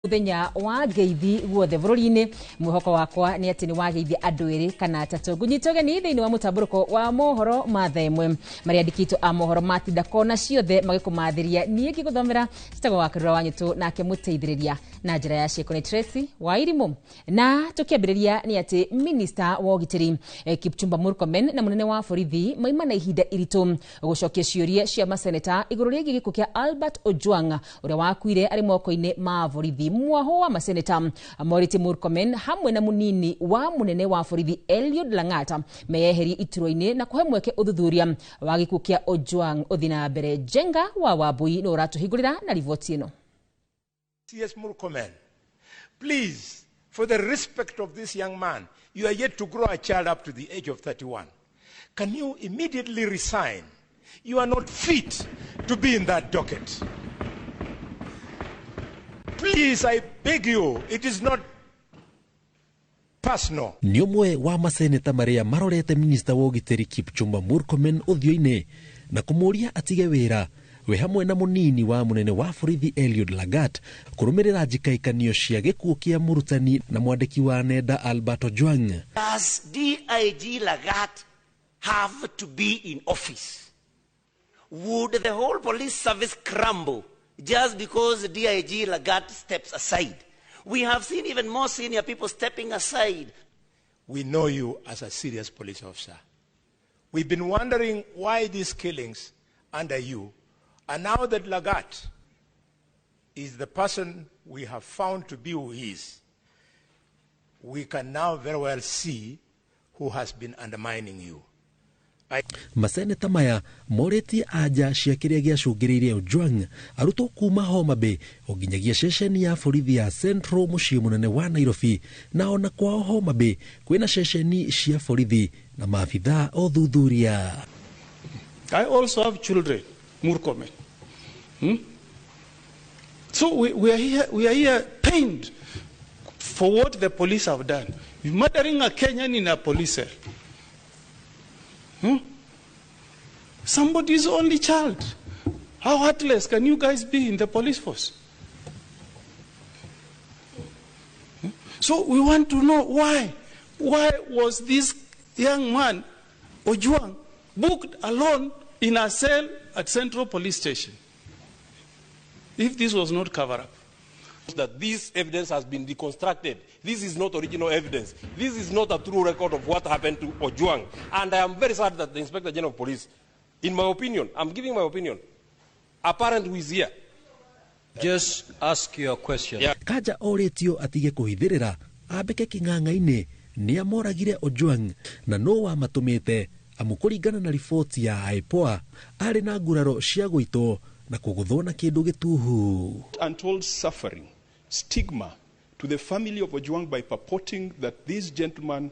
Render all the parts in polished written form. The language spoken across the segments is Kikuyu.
Muthenya wa ngeithi guothe bũrũri-inĩ, mwĩhoko wakwa nĩ atĩ nĩ wageithia andũ erĩ kana atatũ. Ngũnyita ũgeni thĩinĩ wa mũtambũrũko wa mohoro ma thaa ĩmwe marĩa andĩkĩtwo a mohoro matinda kona ciothe magĩkũmathĩria. Niĩ ngĩgũthomera citagwo wa Karura wa Nyũtũ, nake mũteithĩrĩria na njĩra ya ciĩko nĩ Tracy wa Irimũ. Na tũkĩambĩrĩria nĩ atĩ minista wa ũgitĩri Kipchumba Murkomen na mũnene wa borithi maima na ihinda iritũ gũcokia ciũria cia maseneta igũrũ rĩgiĩ gĩkuũ kĩa Albert Ojwang ũrĩa wakuire arĩ moko-inĩ ma borithi. Mwaho wa maseneta morĩtie Murkomen hamwe na mũnini wa mũnene wa borithi Eliud Lang'ata meyeherie iturwa-inĩ na kũhe mweke ũthuthuria wa gĩkuũ kĩa Ojwang ũthiĩ na mbere. Njenga wa Wambui nĩ ũratũhingũrĩra na riboti ĩno. CS Murkomen, please, for the respect of this young man, you are yet to grow a child up to the age of 31. Can you immediately resign? You are not fit to be in that docket. Please, I beg you, it is not personal. Nĩ ũmwe wa maseneta marĩa marorete minista wa ũgitĩri Kipchumba Murkomen ũthiũ-inĩ na kũmũria atige wĩra we hamwe na mũnini wa mũnene wa borithi Eliud Lagat kũrũmĩrĩra njikaikanio cia gĩkuũ kĩa mũrutani na mwandĩki wa nenda Albert Ojwang. Does DIG Lagat have to be in office? Would the whole police service crumble just because DIG Lagat steps aside? We have seen even more senior people stepping aside. We know you as a serious police officer. We've been wondering why these killings under you, and now that Lagat is the person we have found to be who he is, we can now very well see who has been undermining you. Maseneta maya morĩtie anja cia kĩrĩa gĩacũngĩrĩirie Ojwang arutwo kuma Homa Bay o nginyagia ceceni ya borithi ya Central mũciĩ mũnene wa Nairobi, na ona kwao Homa Bay kwĩna ceceni cia borithi na maabithaa othuthuria. I also have children, Murkomen. So we are here pained for what the police have done. You're murdering a Kenyan in a police cell. Somebody's only child. How heartless can you guys be in the police force? So we want to know why. Why was this young man, Ojwang, booked alone in a cell at Central Police Station? If this was not cover up. That this evidence has been deconstructed. This is not original evidence. This is not a true record of what happened to Ojwang. And I am very sad that the Inspector General of Police, in my opinion, I'm giving my opinion, apparent who is here. Just ask your question. Yeah. Kanja orĩtio atige kũhithĩrĩra ambĩke kĩng'ang'a-inĩ nĩ amoragire Ojwang na no wamatũmĩte amu kũringana na riboti ya IPOA arĩ na nguraro cia gũitwo na kũgũthwo na kĩndũ gĩtuhu. Untold suffering, stigma to the family of Ojwang by purporting that this gentleman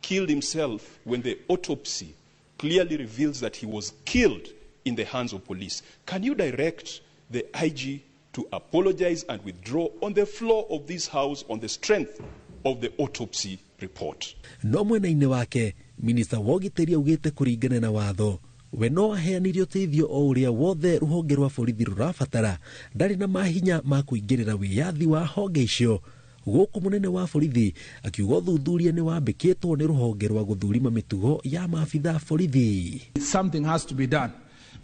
killed himself when the autopsy clearly reveals that he was killed in the hands of police. Can you direct the IG to apologize and withdraw on the floor of this house on the strength of the autopsy report? No mwena-inĩ wake minista wa ũgitĩri augĩte kũringana na watho we no aheanire ũteithio o ũrĩa wothe rũhonge rwa borithi rũrabatara, ndarĩ na mahinya ma kũingĩrĩra wĩyathi wa honge icio. Gũkũ mũnene wa borithi akiuga ũthuthuria nĩ wambĩkĩtwo nĩ rũhonge rwa gũthurima mĩtugo ya maabitha borithi. Something has to be done.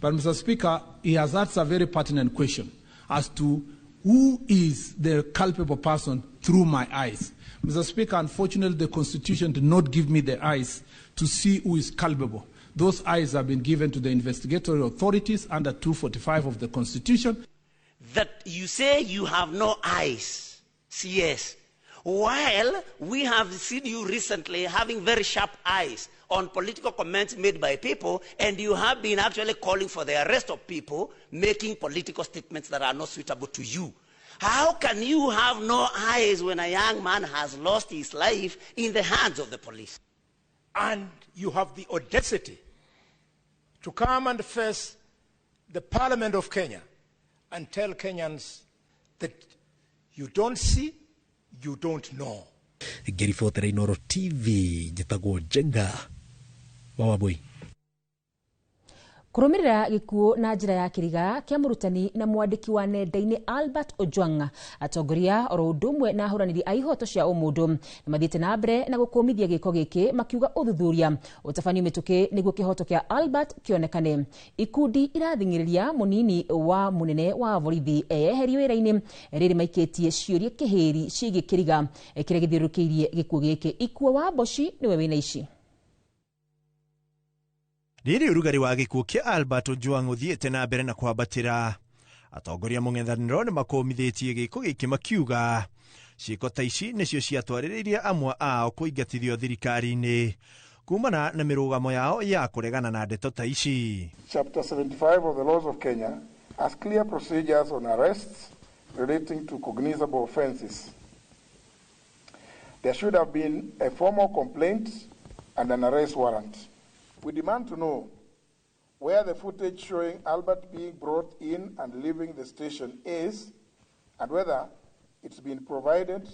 But, Mr. Speaker, he has asked a very pertinent question as to who is the culpable person through my eyes. Mr. Speaker, unfortunately, the Constitution did not give me the eyes to see who is culpable. Those eyes have been given to the investigatory authorities under 245 of the Constitution. That you say you have no eyes, CS, while we have seen you recently having very sharp eyes on political comments made by people, and you have been actually calling for the arrest of people making political statements that are not suitable to you. How can you have no eyes when a young man has lost his life in the hands of the police? And you have the audacity to come and face the Parliament of Kenya and tell Kenyans that you don't see, you don't know. Ngĩribotera Inoro TV, njĩtagwo Njenga wa Wambui. Kũrũmĩrĩra gĩkuũ na njĩra ya kĩriga kĩa mũrutani na mwandĩki wa nenda-inĩ Albert Ojwang, atongoria oro ũndũ ũmwe na ahũranĩri a ihoto cia ũmũndũ nĩmathiĩte na mbere na gũkũmithia gĩko gĩkĩ, makiuga ũthuthuria ũtabanio mĩtũkĩ nĩguo kĩhoto kĩa Albert kĩonekane. Ikundi irathing'ĩrĩria mũnini wa mũnene wa borithi eyeherio wĩra-inĩ rĩrĩ maikĩtie ciũria kĩhĩri ciĩgiĩ kĩriga kĩrĩa gĩthiũrũrũkĩirie gĩkuũ gĩkĩ. Ikua wa Mboci nĩwe wĩna ici. Rĩrĩ ũrugarĩ wa gĩkuũ kĩa Albert Ojwang ũthiĩte na mbere na kwambatĩra, atongoria mũng'ethanĩro nĩ makũmithĩtie gĩko gĩkĩ, makiuga ciĩko ta ici nĩcio ciatwarĩrĩirie amwe ao kũingatithio thirikari-inĩ kumana na mĩrũgamo yao ya kũregana na ndeto ta ici. Chapter 75 of the laws of Kenya has clear procedures on arrests relating to cognizable offenses. There should have been a formal complaint and an arrest warrant. We demand to know where the footage showing Albert being brought in and leaving the station is, and whether it's been provided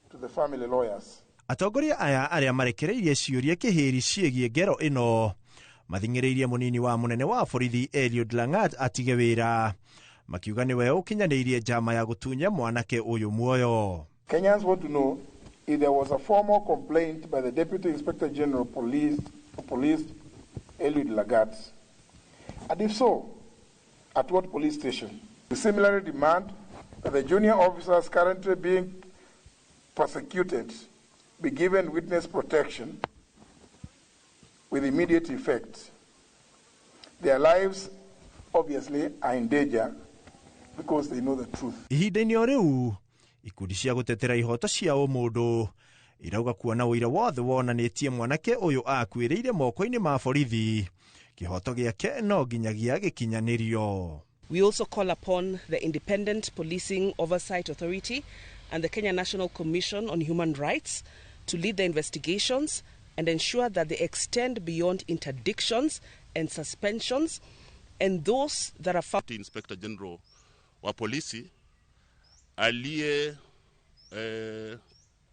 to the family lawyers. Atongoria aya arĩa marekereirie ciũria kĩhĩri ciĩgiĩ ngero ĩno mathing'ĩrĩirie mũnini wa mũnene wa borithi Eliud Langat atige wĩra, makiuga nĩwe ũkinyanĩirie njama ya gũtunya mwanake ũyũ muoyo. Kenyans want to know if there was a formal complaint by the Deputy Inspector General of Police Eliud Lagat, and if so, at what police station? We similarly demand that the junior officers currently being prosecuted be given witness protection with immediate effect. Their lives obviously are in danger because they know the truth. Ihinda-inĩ o rĩu, ikundi cia gũtetera ihoto cia ũmũndũ irauga kuona ũira wothe wonanĩtie mwanake ũyũ akuĩrĩire moko-inĩ ma borithi, kĩhoto gĩake no nginyagia gĩkinyanĩrio. We also call upon the Independent Policing Oversight Authority and the Kenya National Commission on Human Rights to lead the investigations and ensure that they extend beyond interdictions and suspensions, and those that are found Inspector General wa polisi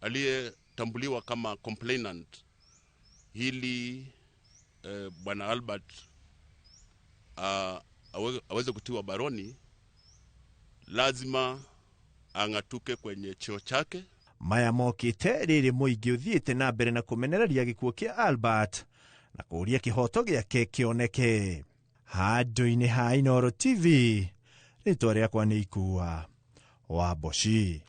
aliyetambuliwa kama complainant ili bwana Albert aweze kutiwa baroni, lazima ang'atuke kwenye cheo chake. Maya mokĩte rĩrĩ mũingĩ ũthiĩte na mbere na kũmenereria gĩkuũ kĩa Albert na kũũria kĩhoto gĩake kĩoneke. Handũ-inĩ ha Inooro TV, rĩtwa rĩakwa nĩ Ikua wa Mboci.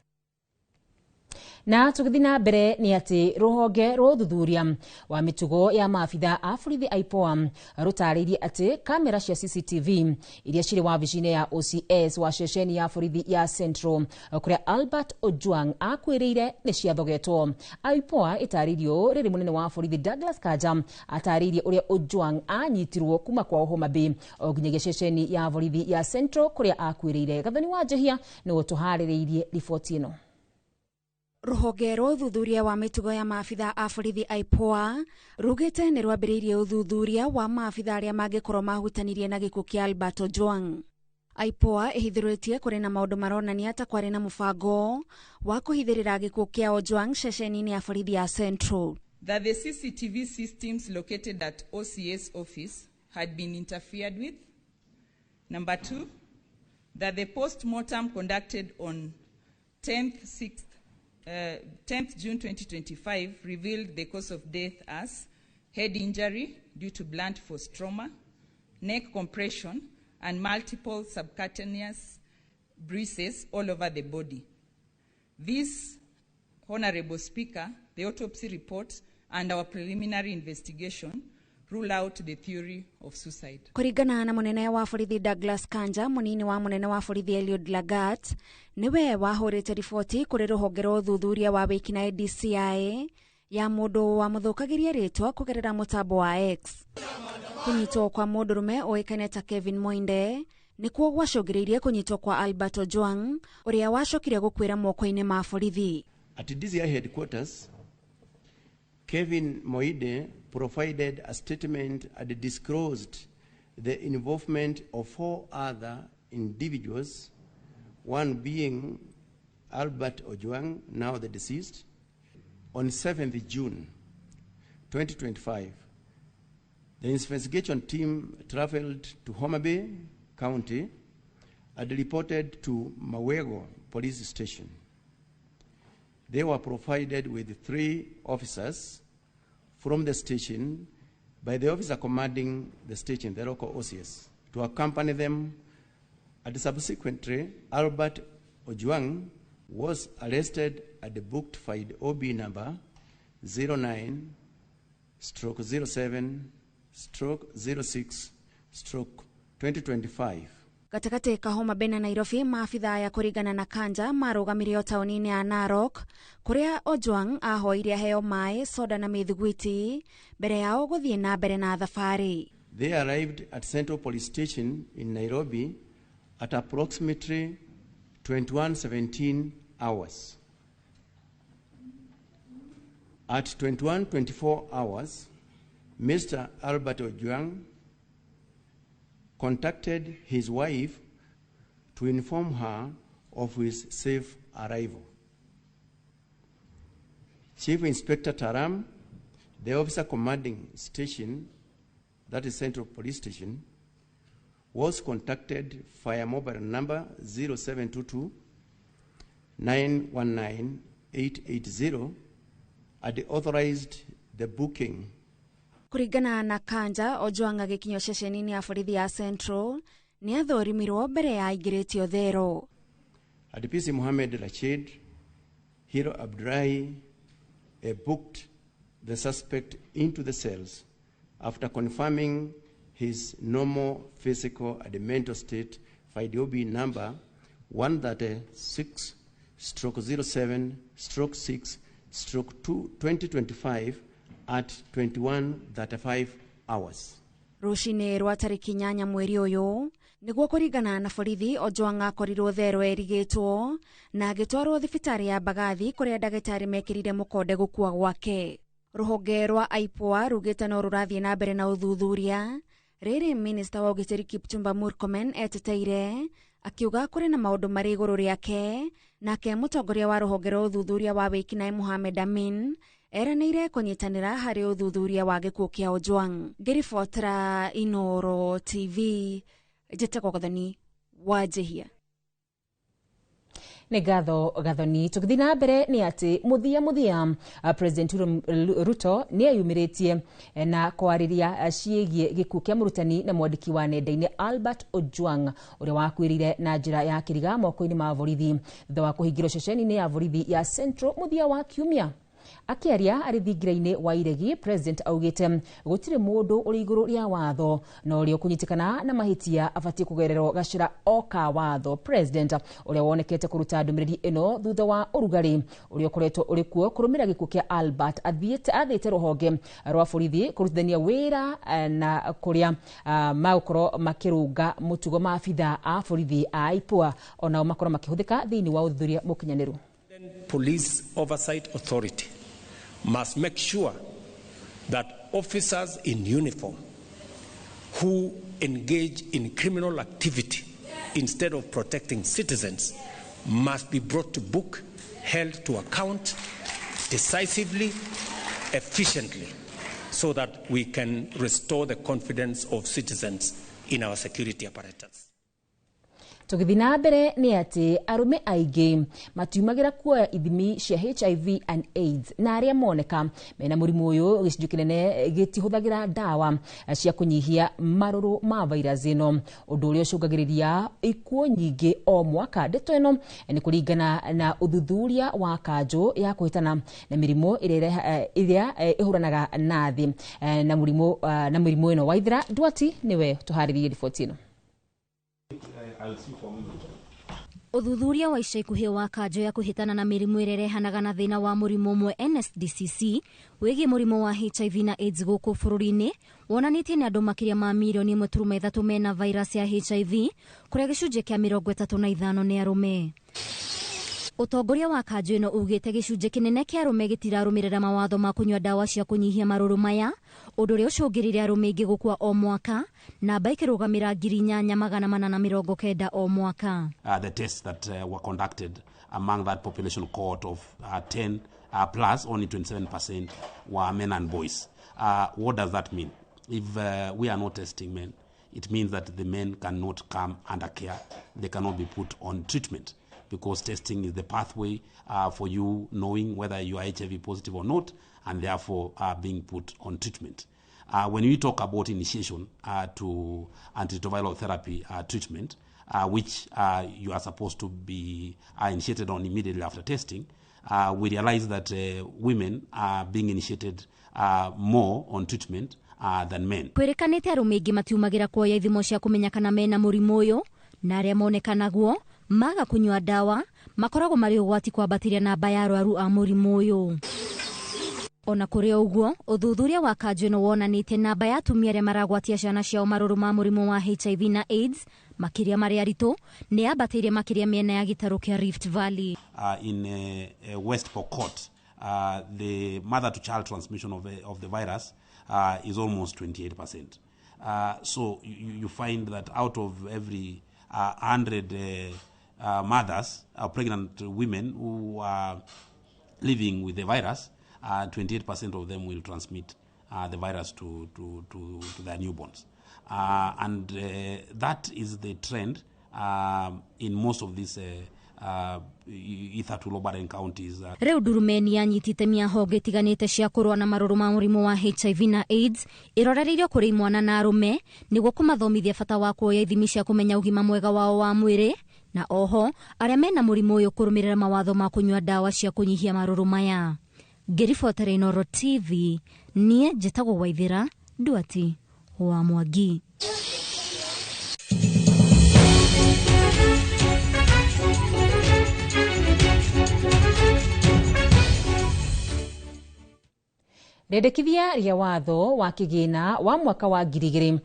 Na tũgĩthiĩ na mbere nĩ atĩ rũhonge rwa ũthuthuria wa mĩtugo ya maabitha a borithi IPOA rũtarĩirie atĩ kamera cia CCTV iria cirĩ wabici-inĩ ya OCS wa ceceni ya borithi ya Central kũrĩa Albert Ojwang akuĩrĩire nĩ ciathogetwo. IPOA ĩtarĩirie ũũ rĩrĩ mũnene wa borithi Douglas Kanja atarĩirie ũrĩa Ojwang anyitirwo kuma kwao Homa Bay o nginyagia ceceni ya borithi ya Central kũrĩa akuĩrĩire. Gathoni wa Njehia nĩwe tũharĩrĩirie riboti ĩno. Rũhonge rwa ũthuthuria wa mĩtugo ya maabitha a borithi IPOA rugĩte nĩ rwambĩrĩirie ũthuthuria wa maabitha arĩa mangĩkorwo mahutanirie na gĩkuũ kĩa Albert Ojwang. IPOA ĩhithũrĩtie kũrĩ na maũndũ maronania ta kwarĩ na mũbango wa kũhithĩrĩra gĩkuũ kĩa Ojwang ceceni-inĩ ya borithi ya Central. That the CCTV systems located at OCS office had been interfered with. Number two, that the post-mortem conducted on 10th June 2025 revealed the cause of death as head injury due to blunt force trauma, neck compression, and multiple subcutaneous bruises all over the body. This, Honorable Speaker, the autopsy report and our preliminary investigation rule out the theory of suicide. Kũringana na mũnene wa borithi Douglas Kanja, mũnini wa mũnene wa borithi Eliud Lagat nĩwe wahũrĩte riboti kũrĩ rũhonge rwa ũthuthuria wa wĩkinaĩ DCI ya mũndũ wamũthũkagĩria rĩtwa kũgerera mũtambo wa X. Kũnyitwo kwa mũndũrũme ũĩkaine ta Kevin Moinde nĩkuo gwacũngĩrĩirie kũnyitwo kwa Albert Ojwang ũrĩa wacokire gũkuĩra moko-inĩ ma borithi. At DCI headquarters, Kevin Moide provided a statement and disclosed the involvement of four other individuals, one being Albert Ojwang, now the deceased. On 7th June 2025, The investigation team traveled to Homa Bay County and reported to Mawego Police Station. They were provided with 3 officers from the station by the officer commanding the station, the local OCS, to accompany them. And subsequently, Albert Ojwang was arrested at the booked file OB number 09/07/06/2025. Gatagatĩ ka Homa Bay na Nairobi, maabithaa ya kũringana na Kanja marũgamirio taũni-inĩ ya Narok kũrĩa Ojwang ahoire aheo maĩ, soda na mĩthiguiti mbere yao gũthiĩ na mbere na thabarĩ. They arrived at Central Police Station in Nairobi at approximately 21:17 hours. At 21:24 hours, Mr. Albert Ojwang contacted his wife to inform her of his safe arrival. Chief Inspector Taram, the officer commanding station, that is Central Police Station, was contacted via mobile number 0722 919 880 and authorized the booking. Kũringana na Kanja, Ojwang agĩkinyio ceceni-inĩ ya borithi ya Central nĩ athũrimirwo mbere ya aingĩrĩtio thero. ADPC Mohamed Rashid Hiro Abdullahi booked the suspect into the cells after confirming his normal physical and mental state via OB number 136/07/6/2025 at 21:35 hours. Rũcinĩ rwa tarĩki 8 mweri ũyũ nĩguo kũringana na borithi, Ojwang akorirwo thero erigĩtwo na agĩtwarwo thibitarĩ ya Mbagathi kũrĩa ndagĩtarĩ mekĩrire mũkonde gũkua gwake. Rũhonge rwa IPOA rugĩte no rũrathiĩ na mbere na ũthuthuria. Rĩrĩ minista wa ũgitĩri Kipchumba Murkomen eteteire akiuga kũrĩ na maũndũ marĩ igũrũ rĩake, nake mũtongoria wa rũhonge rwa ũthuthuria wa wĩkinaĩ Mohamed Amin eranĩire kũnyitanĩra harĩ ũthuthuria wa gĩkuũ kĩa Ojwang. Ngĩribotera Inoro TV, njĩtagwo Gathoni wa Njihia. Nĩ ngatho Gathoni. Tũgĩthiĩ na mbere nĩ atĩ mũthia President Ruto nĩ eyumĩrĩtie na kwarĩria ciĩgiĩ gĩkuũ kĩa mũrutani na mwandĩki wa nenda-inĩ Albert Ojwang ũrĩa wakuĩrĩire na njĩra ya kĩriga moko-inĩ ma borithi thutha wa kũhingĩrwo ceceni-inĩ ya borithi ya Central mũthia wa kiumia. Akĩaria arĩ thingira-inĩ wa Iregi, President augĩte gũtirĩ mũndũ ũrĩ igũrũ rĩa watho na ũrĩa ũkũnyitĩkana na mahĩtia abatiĩ kũgererwo gacĩra o ka watho. President ũrĩa wonekete kũruta ndũmĩrĩri ĩno thutha wa ũrugarĩ ũrĩa ũkoretwo ũrĩ kuo kũrũmĩrĩra gĩkuũ kĩa Albert athĩte rũhonge rwa borithi kũrutithania wĩra na kũrĩa magũkorwo makĩrũnga mũtugo maabithaa a borithi a IPOA onao makorwo makĩhũthĩka thĩinĩ wa ũthuthuria mũkinyanĩru. Police Oversight Authority must make sure that officers in uniform who engage in criminal activity instead of protecting citizens must be brought to book, held to account decisively, efficiently, so that we can restore the confidence of citizens in our security apparatus. Tũgĩthiĩ na mbere nĩ atĩ arũme aingĩ matiumagĩra kuoya ithimi cia HIV and AIDS na arĩa moneka mena mũrimũ ũyũ gĩcunjĩ kĩnene gĩtihũthagĩra ndawa cia kũnyihia marũrũ ma virus ĩno, ũndũ ũrĩa ũcũngagĩrĩria ikuũ nyingĩ o mwaka. Ndeto ĩno nĩ kũringana na ũthuthuria wa kanjũ ya kũhĩtana na mĩrimũ ĩrĩa ĩhũranaga na thĩ na mũrimũ ĩno. Waithera Ndwati nĩwe tũharĩrĩirie riboti ĩno. Ũthuthuria wa ica ikuhĩ wa kanjũ ya kũhĩtana na mĩrimũ ĩrĩa ĩrehanaga na thĩna wa mũrimũ ũmwe NSDCC wĩgiĩ mũrimũ wa HIV na AIDS gũkũ bũrũri-inĩ wonanĩtie nĩ andũ makĩria ma mirioni 1.3 mena virus ya HIV kũrĩa gĩcunjĩ kĩa 35 nĩ arũme. Ũtongoria wa kanjũ ĩno ugĩte gĩcunjĩ kĩnene kĩa arũme gĩtirarũmĩrĩra mawatho ma kũnyua ndawa cia kũnyihia marũrũ maya, ũndũ ũrĩa ũcũngĩrĩire arũme aingĩ gũkua o mwaka, namba ĩkĩrũgamĩra 8,490 o mwaka. The tests that were conducted among that population cohort of 10 plus, only 27% were men and boys. What does that mean? If we are not testing men, it means that the men cannot come under care. They cannot be put on treatment, because testing is the pathway for you knowing whether you are HIV positive or not, and therefore being put on treatment. When we talk about initiation to antiretroviral therapy treatment, which you are supposed to be initiated on immediately after testing, we realize that women are being initiated more on treatment than men. Kwĩrĩkanĩte arũme aingĩ matiumagĩra kuoya ithimo cia kũmenya kana mena mũrimũ ũyũ, na arĩa monekanagwo maga kũnyua ndawa makoragwo marĩ ũgwati kwambatĩria namba ya arwaru a mũrimũ ũyũ. Ona kũrĩ ũguo, ũthuthuria wa kanjũ ĩno wonanĩtie namba ya atumia arĩa maragwatia ciana ciao marũrũ ma mũrimũ wa HIV na AIDS makĩria marĩa aritũ nĩ yambatĩire makĩria mĩena ya gĩtarũ kĩa Rift Valley. In West Pokot, the mother-to-child transmission of the virus is almost 28%. So you find that out of every 100 mothers, pregnant women who are living with the virus, 28% of them will transmit the virus to their newborns. And that is the trend in most of these hitherto low-burden counties. Rĩu ndurumeni yanyitĩte mĩahonge ĩtiganĩte cia kũrũa na marũrũ ma mũrimũ wa HIV na AIDS ĩrorereirio kũrĩ imwana na arũme nĩguo kũmathomithia bata wa kuoya ithimi cia kũmenya ũgima mwega wao wa mwĩrĩ, na oho arĩa mena mũrimũ ũyũ kũrũmĩrĩra mawatho ma kũnyua ndawa cia kũnyihia marũrũ maya. Ngĩribotera Inooro TV, niĩ njĩtagwo Waithĩra Nduati wa Mwangi. Rĩendekithia rĩa watho wa kĩgĩna wa mwaka wa 2024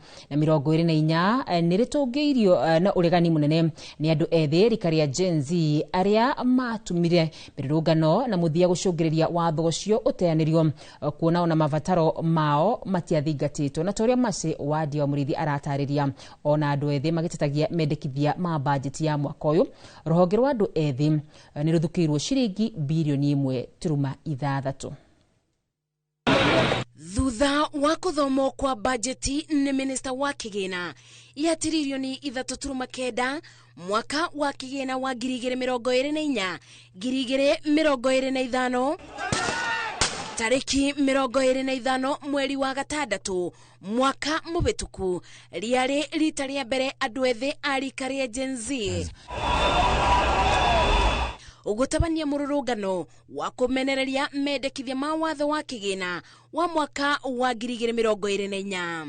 nĩ rĩtũngĩirio na ũregani mũnene nĩ andũ ethĩ rika rĩa Gen Z arĩa matumire mĩrũrũngano na mũthia gũcũngĩrĩria watho ũcio ũteanĩrio kuona ona mabataro mao matiathingatĩtwo. Na ta ũrĩa Mercy Wandia wa Mũrĩithi aratarĩria, ona andũ ethĩ magĩtetagia mendekithia ma bajeti ya mwaka ũyũ, rũhonge rwa andũ ethĩ nĩ rũthukĩirwo ciringi birioni 1.6. Thutha wa kũthomwo kwa bajeti nĩ minista wa kĩgĩna ya tiririoni 3.9 mwaka wa kĩgĩna wa 2024 2025 tarĩki 25 mweri wa gatandatũ mwaka mũhĩtũku rĩarĩ rita rĩa mbere andũ ethĩ a rika rĩa Gen Z ũgũtabania mũrũrũngano wa kũmenereria mendekithia ma watho wa kĩgĩna wa mwaka wa 2024.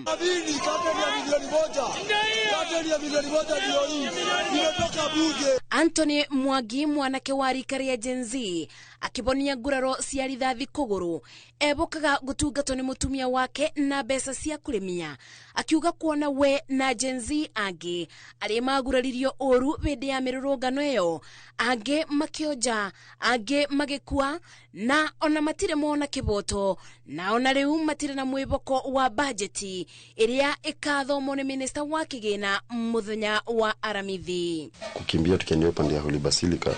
Anthony Mwangi mwanake wa rika rĩa Gen Z akĩbonia nguraro cia rithathi kũgũrũ ebokaga gũtungatwo nĩ mũtumia wake na mbeca cia kũrĩmia, akiuga kuona we na Gen Z angĩ arĩa maguraririo ũru hĩndĩ ya mĩrũrũngano ĩyo, angĩ makĩonja, angĩ magĩkua, na ona matirĩ mona kĩboto, na ona rĩu matirĩ na mwĩboko wa bajeti ĩrĩa ĩkathomwo nĩ minista wa kĩgĩna mũthenya wa Aramithi. Kukimbia tukiendea upande ya Holy Basilica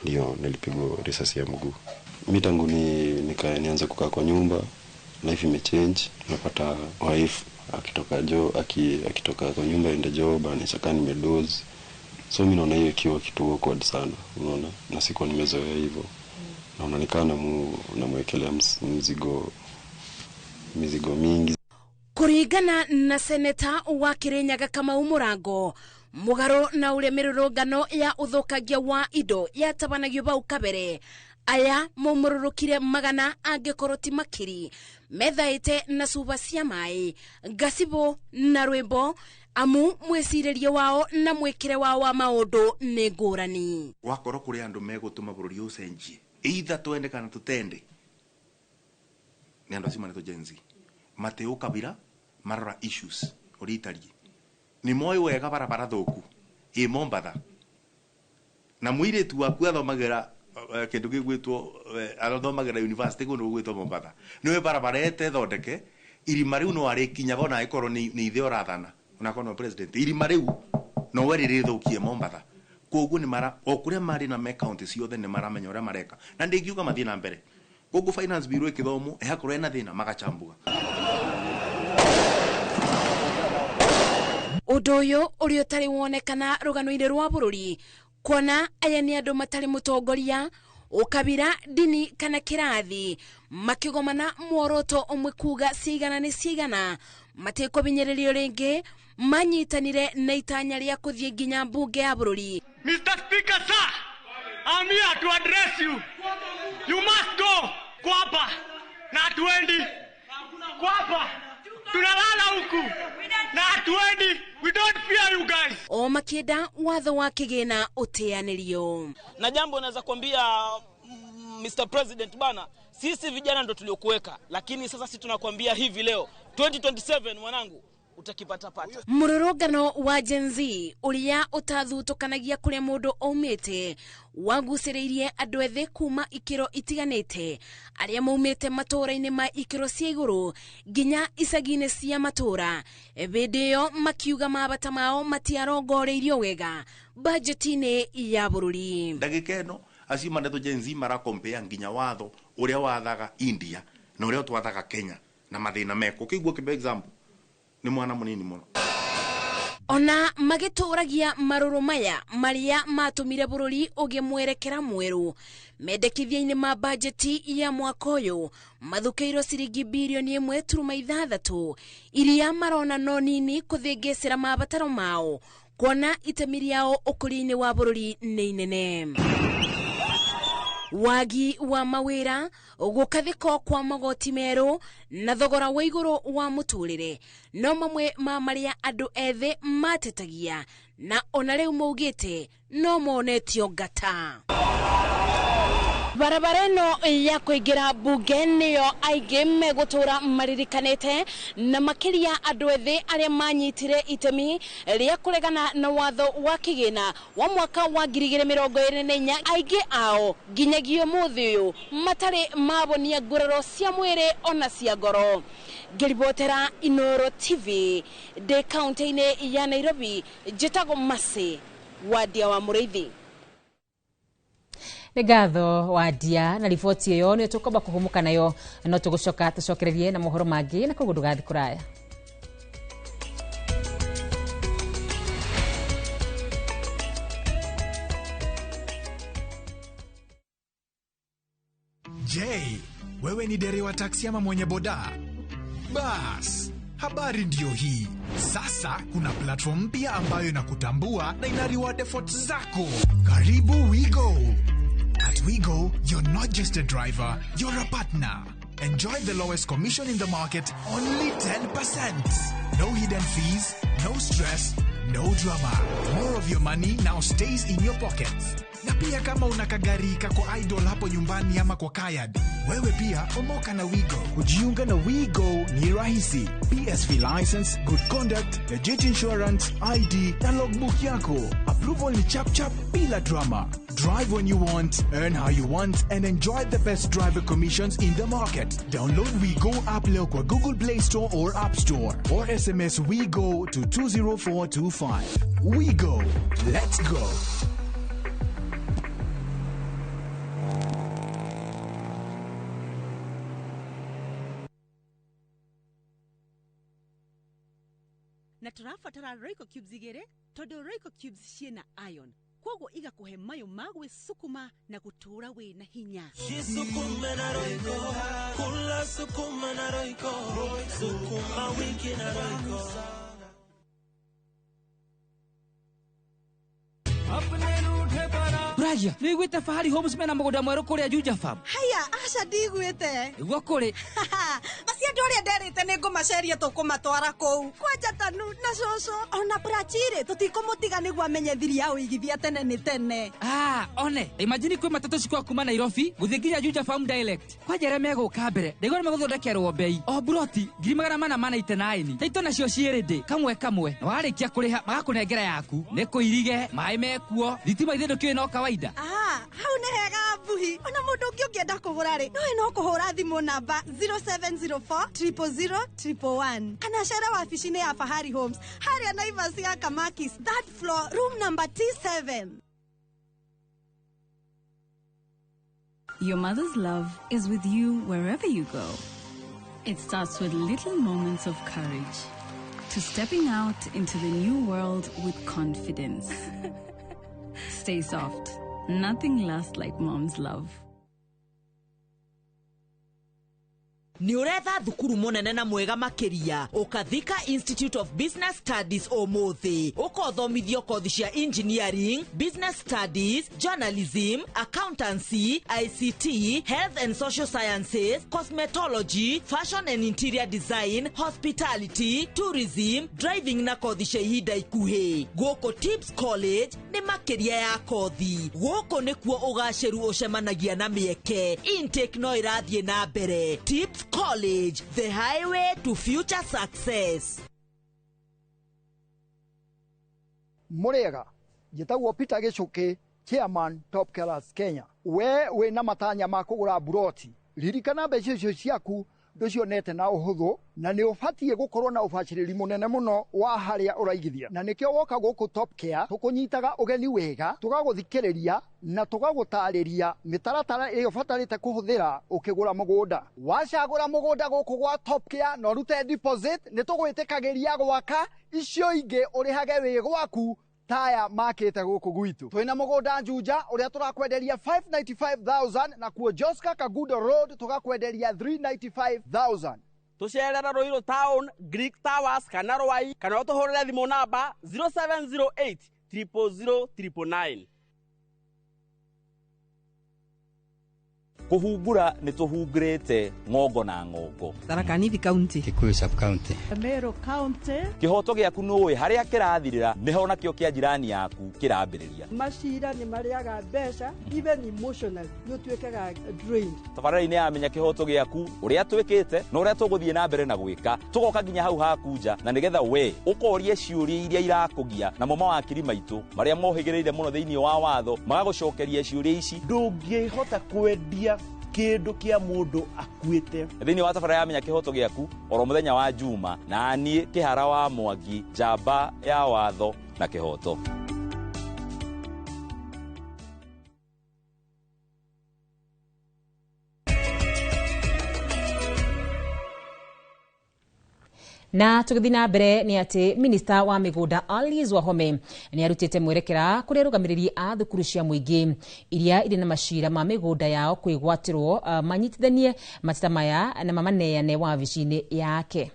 ndio nilipigwa risasi ya mguu. Mimi tangu nianze kukaa kwa nyumba, life imechange. Napata wife akitoka akitoka kwa nyumba ende job anachaka nimedoze. So mimi naona hiyo ikiwa kitu awkward sana, unaona, na sikuwa nimezoea hivyo. Naona nikana namwekelea mizigo mingi. Kuringana na seneta wa Kirinyaga Kamau Murango, mugaro na uria mirurungano ya uthukangia wa indo yatabanagio bau kabere, aya maumũrũrũkire magana angĩkorwo ti makiri methaĩte na cuba cia maĩ, ngacibũ na rwĩmbo, amu mwĩcirĩrie wao na mwĩkĩre wao wa maũndũ nĩ ngũrani. Wakorwo kũrĩ andũ megũtũma bũrũri ũcenjie, either twende kana tutende, nĩ andũ acio marĩtwo Gen Z. Matĩ ũkabira marora issues ũrĩa itariĩ. Nĩ moĩ wega barabara thũku ĩ Mombatha, na mũirĩtu waku athomagĩra kĩndũ gĩgwĩtwo athomagĩra university kũndũ gũgwĩtwo Mombatha, nĩwe barabara ĩtethondeke irima rĩu no arĩkinyaga ona angĩkorwo nĩ ithe ũrathana, onakorwo no president, irima rĩu nowe rĩrĩthũkie Mombatha. Koguo nĩ mara o kũrĩa marĩ na me county ciothe nĩ maramenya ũrĩa mareka, na ndingiuga mathiĩ na mbere. Koguo finance bureau ĩkĩthomwo ĩhakorwo ĩna thĩna magachambuga. Ũndũ ũyũ ũrĩa ũtarĩ wonekana rũgano-inĩ rwa bũrũri, kuona aya nĩ andũ matarĩ mũtongoria, ũkabira, dini kana kĩrathi, makĩgomana muoroto ũmwe kuga cigana nĩ cigana, matekũbinyĩrĩrio rĩngĩ, manyitanire na itanya rĩa kũthiĩ nginya mbunge ya bũrũri. Mr. Speaker, sir, I'm here to address you. You must go. Kwapa na hatuendi. Kwapa tunalala huku na hatuendi. We don't fear you guys. O makienda watho wa kĩgĩna ũteanĩrio. Na jambo naweza kuambia Mr. President bana, sisi vijana ndo tuliokuweka, lakini sasa sisi tunakuambia hivi leo 2027 mwanangu utakipata pata. Mũrũrũngano wa Gen Z ũrĩa ũtathutũkanagia kũrĩa mũndũ aumĩte wagucĩrĩirie andũ ethĩ kuma ikĩro itiganĩte, arĩa maumĩte matũũra-inĩ ma ikĩro cia igũrũ nginya icagi-inĩ cia matũũra. Hĩndĩ ĩyo makiuga mabata mao matiarongoreirio wega bajeti-inĩ ya bũrũri. Ndagĩka ĩno acio manetwo Gen Z marakompea nginya watho ũrĩa wathaga India na ũrĩa twathaga Kenya na mathĩna meko. Kĩguo kĩbe example ni mwana munini muno. Ona magĩtũragia marũrũ maya marĩa matũmire bũrũri ũgĩe mwerekera mwerũ, mendekithia-inĩ ma bajeti ya mwaka ũyũ mathũkĩirwo ciringi birioni 1.6 iria marona no nini kũthĩngĩcĩra mabataro mao, kuona itemi rĩao ũkũria-inĩ wa bũrũri nĩ inene. Wagi wa mawĩra, gũkathĩko kwa magoti merũ na thogora wa igũrũ wa mũtũrĩre no mamwe ma marĩa andũ ethĩ matetagia, na ona rĩu maugĩte no monetio ngata. Barabara ĩno ya kũingĩra mbunge nĩyo aingĩ megũtũra maririkanĩte, na makĩria andũ ethĩ arĩa manyitire itemi rĩa kũregana na watho wa kĩgĩna wa mwaka wa 2024. Aingĩ ao nginyagia ũmũthĩ ũyũ matarĩ mabonia nguraro cia mwĩrĩ ona cia ngoro. Ngĩribotera Inooro TV ndĩ kaunti-inĩ ya Nairobi, njĩtagwo Mercy Wandia wa Mũrĩithi. Nĩ ngatho Wandia na riboti ĩyo nĩ tũkwamba kũhũmũka nayo, no tũgũcoka tũcokererie na mohoro mangĩ, na koguo ndũgathiĩ kũraya. Je, wewe ni dereva taksi ama mwenye boda? Bas, habari ndiyo hii. Sasa kuna platform mpya ambayo inakutambua na ina reward efforts zako. Karibu WeGo. At WeGo, you're not just a driver, you're a partner. Enjoy the lowest commission in the market, only 10%. No hidden fees, no stress, no drama. More of your money now stays in your pockets. Na pia kama una kagari kako idol hapo nyumbani ama kwa kayad, wewe pia omoka na WeGo. Kujiunga na WeGo ni rahisi. PSV license, good conduct, legit insurance, ID na logbook yako. Approval ni chap chap bila drama. Drive when you want, earn how you want, and enjoy the best driver commissions in the market. Download WeGo app leo kwa Google Play Store or App Store, or SMS WeGo to 20425. WeGo. Let's go. Na tũrabatara Royco cubes igĩrĩ tondũ Royco cubes ciĩna iron, koguo igakũhe mayũ ma gwĩcukuma na gũtũũra wĩna hinya. Jisukume na Royco, kula sukuma na Royco, sukuma wiki na Royco. Ragia, nĩ wiguĩte Fahari Homes mena mũgũnda mwerũ kũrĩa Juja Farm? Haya, aca ndigwĩte. Nĩguo kũrĩ. Acio andũ arĩa nderĩte nĩ ngũmaceria tũkũmatwara kũu. Kwanja Tanu na cũcũ ona Prachirĩ tũtikũmũtiga nĩguo amenye thiri ya ũigithia tene nĩ tene. Ah, one, imagine kwĩ matatũ cikwa kuma Nairobi gũthiĩ nginya Juja Farm direct. Kwanja arĩa megũka mbere, ndaigua nĩ megũthondekerwo bei. O buroti 499. Taito nacio ciĩ kamwe kamwe. Na warĩkia kũrĩha magakũnengera yaku. Nĩ kũirige, maĩ mekuo, thitima ithe ndũkĩũĩ no kawaida. Ah, hau nĩ hega Mbuhi. Ona mũndũ ũngĩ ũngĩenda kũgũra rĩ, nowe no kũhũra thimũ namba 0704 000 111 kana cere wabici-inĩ ya Fahari Homes harĩa Naivas ya Kamakis, third floor, room number T7. Your mother's love is with you wherever you go. It starts with little moments of courage To stepping out into the new world with confidence. Stay soft. Nothing lasts like mom's love. Nĩ ũretha thukuru mũnene na mwega makĩria? Ũkathika Institute of Business Studies ũmũthĩ ũkothomithio kothi cia engineering, business studies, journalism, accountancy, ICT, health and social sciences, cosmetology, fashion and interior design, hospitality, tourism, driving na kothi cia ihinda ikuhĩ. Gũkũ Tips College nĩ makĩria ya kothi. Gũkũ nĩkuo ũgacĩru ũcemanagia na mĩeke. Intake no ĩrathiĩ na mbere. Tips College, the highway to future success. Mũrĩega, njĩtagwo Peter Gĩcũkĩ, chairman Top Killers Kenya. We wĩna matanya ma kũgũra mburoti, ririkana mbeca icio ciaku ndũcionete na ũhũthũ, na nĩ ũbatiĩ gũkorwo na ũbacĩrĩri mũnene mũno wa harĩa ũraigithia, na nĩkĩo woka gũkũ Top Care tũkũnyitaga ũgeni wega, tũgagũthikĩrĩria na tũgagũtarĩria mĩtaratara ĩrĩa ũbatarĩte kũhũthĩra ũkĩgũra mũgũnda. Wacagũra mũgũnda gũkũ gwa Top Care na ũrute deposit, nĩ tũgwĩtĩkagĩria gwaka icio ingĩ ũrĩhage wĩ gwaku taya makĩte gũkũ gwitũ. Twĩna mũgũnda Juja ũrĩa tũrakwenderia 595,000, na kuo Joska Kagudo Road tũgakwenderia 395,000. Tũcerera Ruiru Town, Greek Towers kana Rwai, kana ũtũhũrĩre thimũ namba 0708 000 999. Kũhungura nĩ tũhungurĩte ng'ongo na ng'ongo. Tharaka Nithi County, Kikuyu sub county, Meru County. Kĩhoto gĩaku nĩũĩ harĩa kĩrathirĩra nĩho nakĩo kĩa jirani yaku kĩrambĩrĩria. Macira nĩ marĩaga mbeca, even emotionally nĩ ũtuĩkaga drained. Tabarĩra-inĩ ya Menya Kĩhoto Gĩaku, ũrĩa twĩkĩte na ũrĩa tũgũthiĩ na mbere na gwĩka, tũgoka nginya hau haku nja, na nĩgetha we ũkorie ciũria iria irakũgia, namo mawakiri maitũ marĩa mohĩgĩrĩire mũno thĩinĩ wa watho magagũcokeria ciũria ici. Ndũngĩhota kwendia kĩndũ kĩa mũndũ akuĩte. Thĩinĩ wa tabarĩra ya Menya Kĩhoto Gĩaku oro mũthenya wa Juma, na niĩ Kĩhara wa Mwangi, njamba ya watho na kĩhoto. Na tũgĩthiĩ na mbere nĩ atĩ minista wa mĩgũnda Alice Wahome nĩ arutĩte mwerekera kũrĩ arũgamĩrĩri a thukuru cia mũingĩ iria irĩ na macira ma mĩgũnda yao kwĩgwatĩrwo, manyitithanie mateta maya na mamaneane wabici-inĩ yake.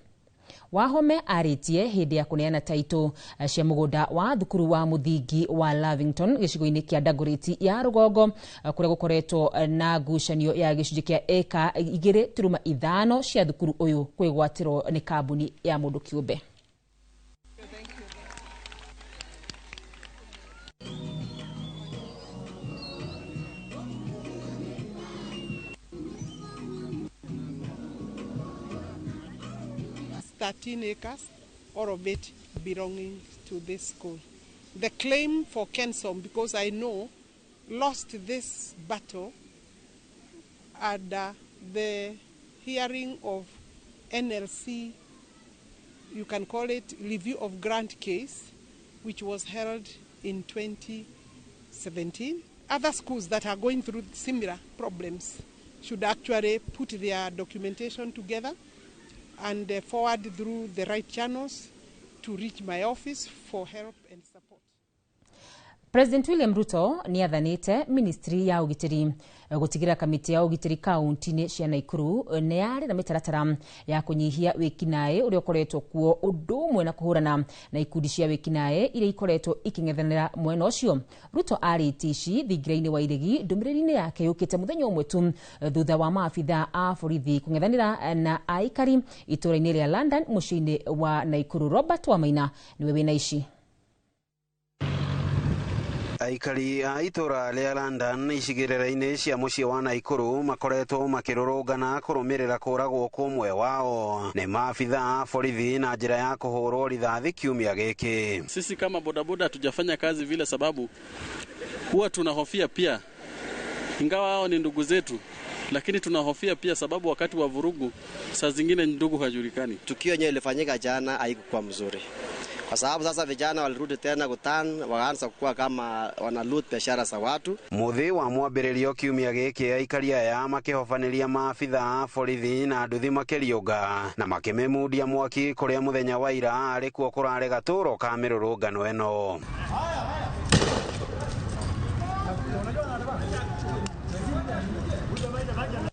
Wahome arĩtie hĩndĩ ya kũneana taitũ cia mũgũnda wa thukuru wa mũthingi wa Lavington gĩcigo-inĩ kĩa Dagoretti ya rũgongo, kũrĩa gũkoretwo na ngucanio ya gĩcunjĩ kĩa eka 2.5 cia thukuru ũyũ kwĩgwatĩrwo nĩ kambuni ya mũndũ kĩũmbe. 13 acres, all of it belonging to this school. The claim for Kensom, because I know, lost this battle at the hearing of NLC, you can call it review of grant case, which was held in 2017. Other schools that are going through similar problems should actually put their documentation together and forward through the right channels to reach my office for help and support. President William Ruto nĩ athanĩte ministry ya ũgitĩri gũtigĩrĩra kamĩtĩ ya ũgitĩri kaunti-inĩ cia Naikuru nĩ yarĩ na mĩtaratara ya kũnyihia wĩkinaĩ ũrĩa ũkoretwo kuo, ũndũ ũmwe na kũhũrana na ikundi cia wĩkinaĩ iria ikoretwo ikĩng'ethanĩra mwena ũcio. Ruto arĩtie ici thingira-inĩ wa Iregi ndũmĩrĩri-inĩ yake yũkĩte mũthenya ũmwe tu thutha wa maabitha a borithi kũng'ethanĩra na aikari itũũra-inĩ rĩa London mũciĩ-inĩ wa Naikuru. Robert Wamaina nĩwe wĩna ici. Aikari a itũra rĩa London icigĩrĩra-inĩ cia mũciĩ wa Naikuru makoretwo makĩrũrũngana kũrũmĩrĩra kũragwo kũmwe wao nĩ maabitha a borithi na njĩra ya kũhũrwo rithathi kiumia gĩkĩ. Sisi kama bodaboda hatujafanya kazi vile, sababu huwa tunahofia pia, ingawa hao ni ndugu zetu, lakini tunahofia pia sababu wakati wa vurugu saa zingine ndugu hajulikani. Tukio yenyewe ilifanyika jana haikuwa mzuri. Kwa sababu sasa vijana walirudi tena kutan, wakaanza kuwa kama wana loot biashara za watu. Muthi wa mwambĩrĩrio kiumia gĩkĩ aikari aya makĩhobanĩria maabitha a borithi na nduthi makĩriũnga na makĩmĩmundia mwaki kũrĩa mũthenya wa ira arĩ kuo kũrarĩ gatũro ka mĩrũrũngano ĩno.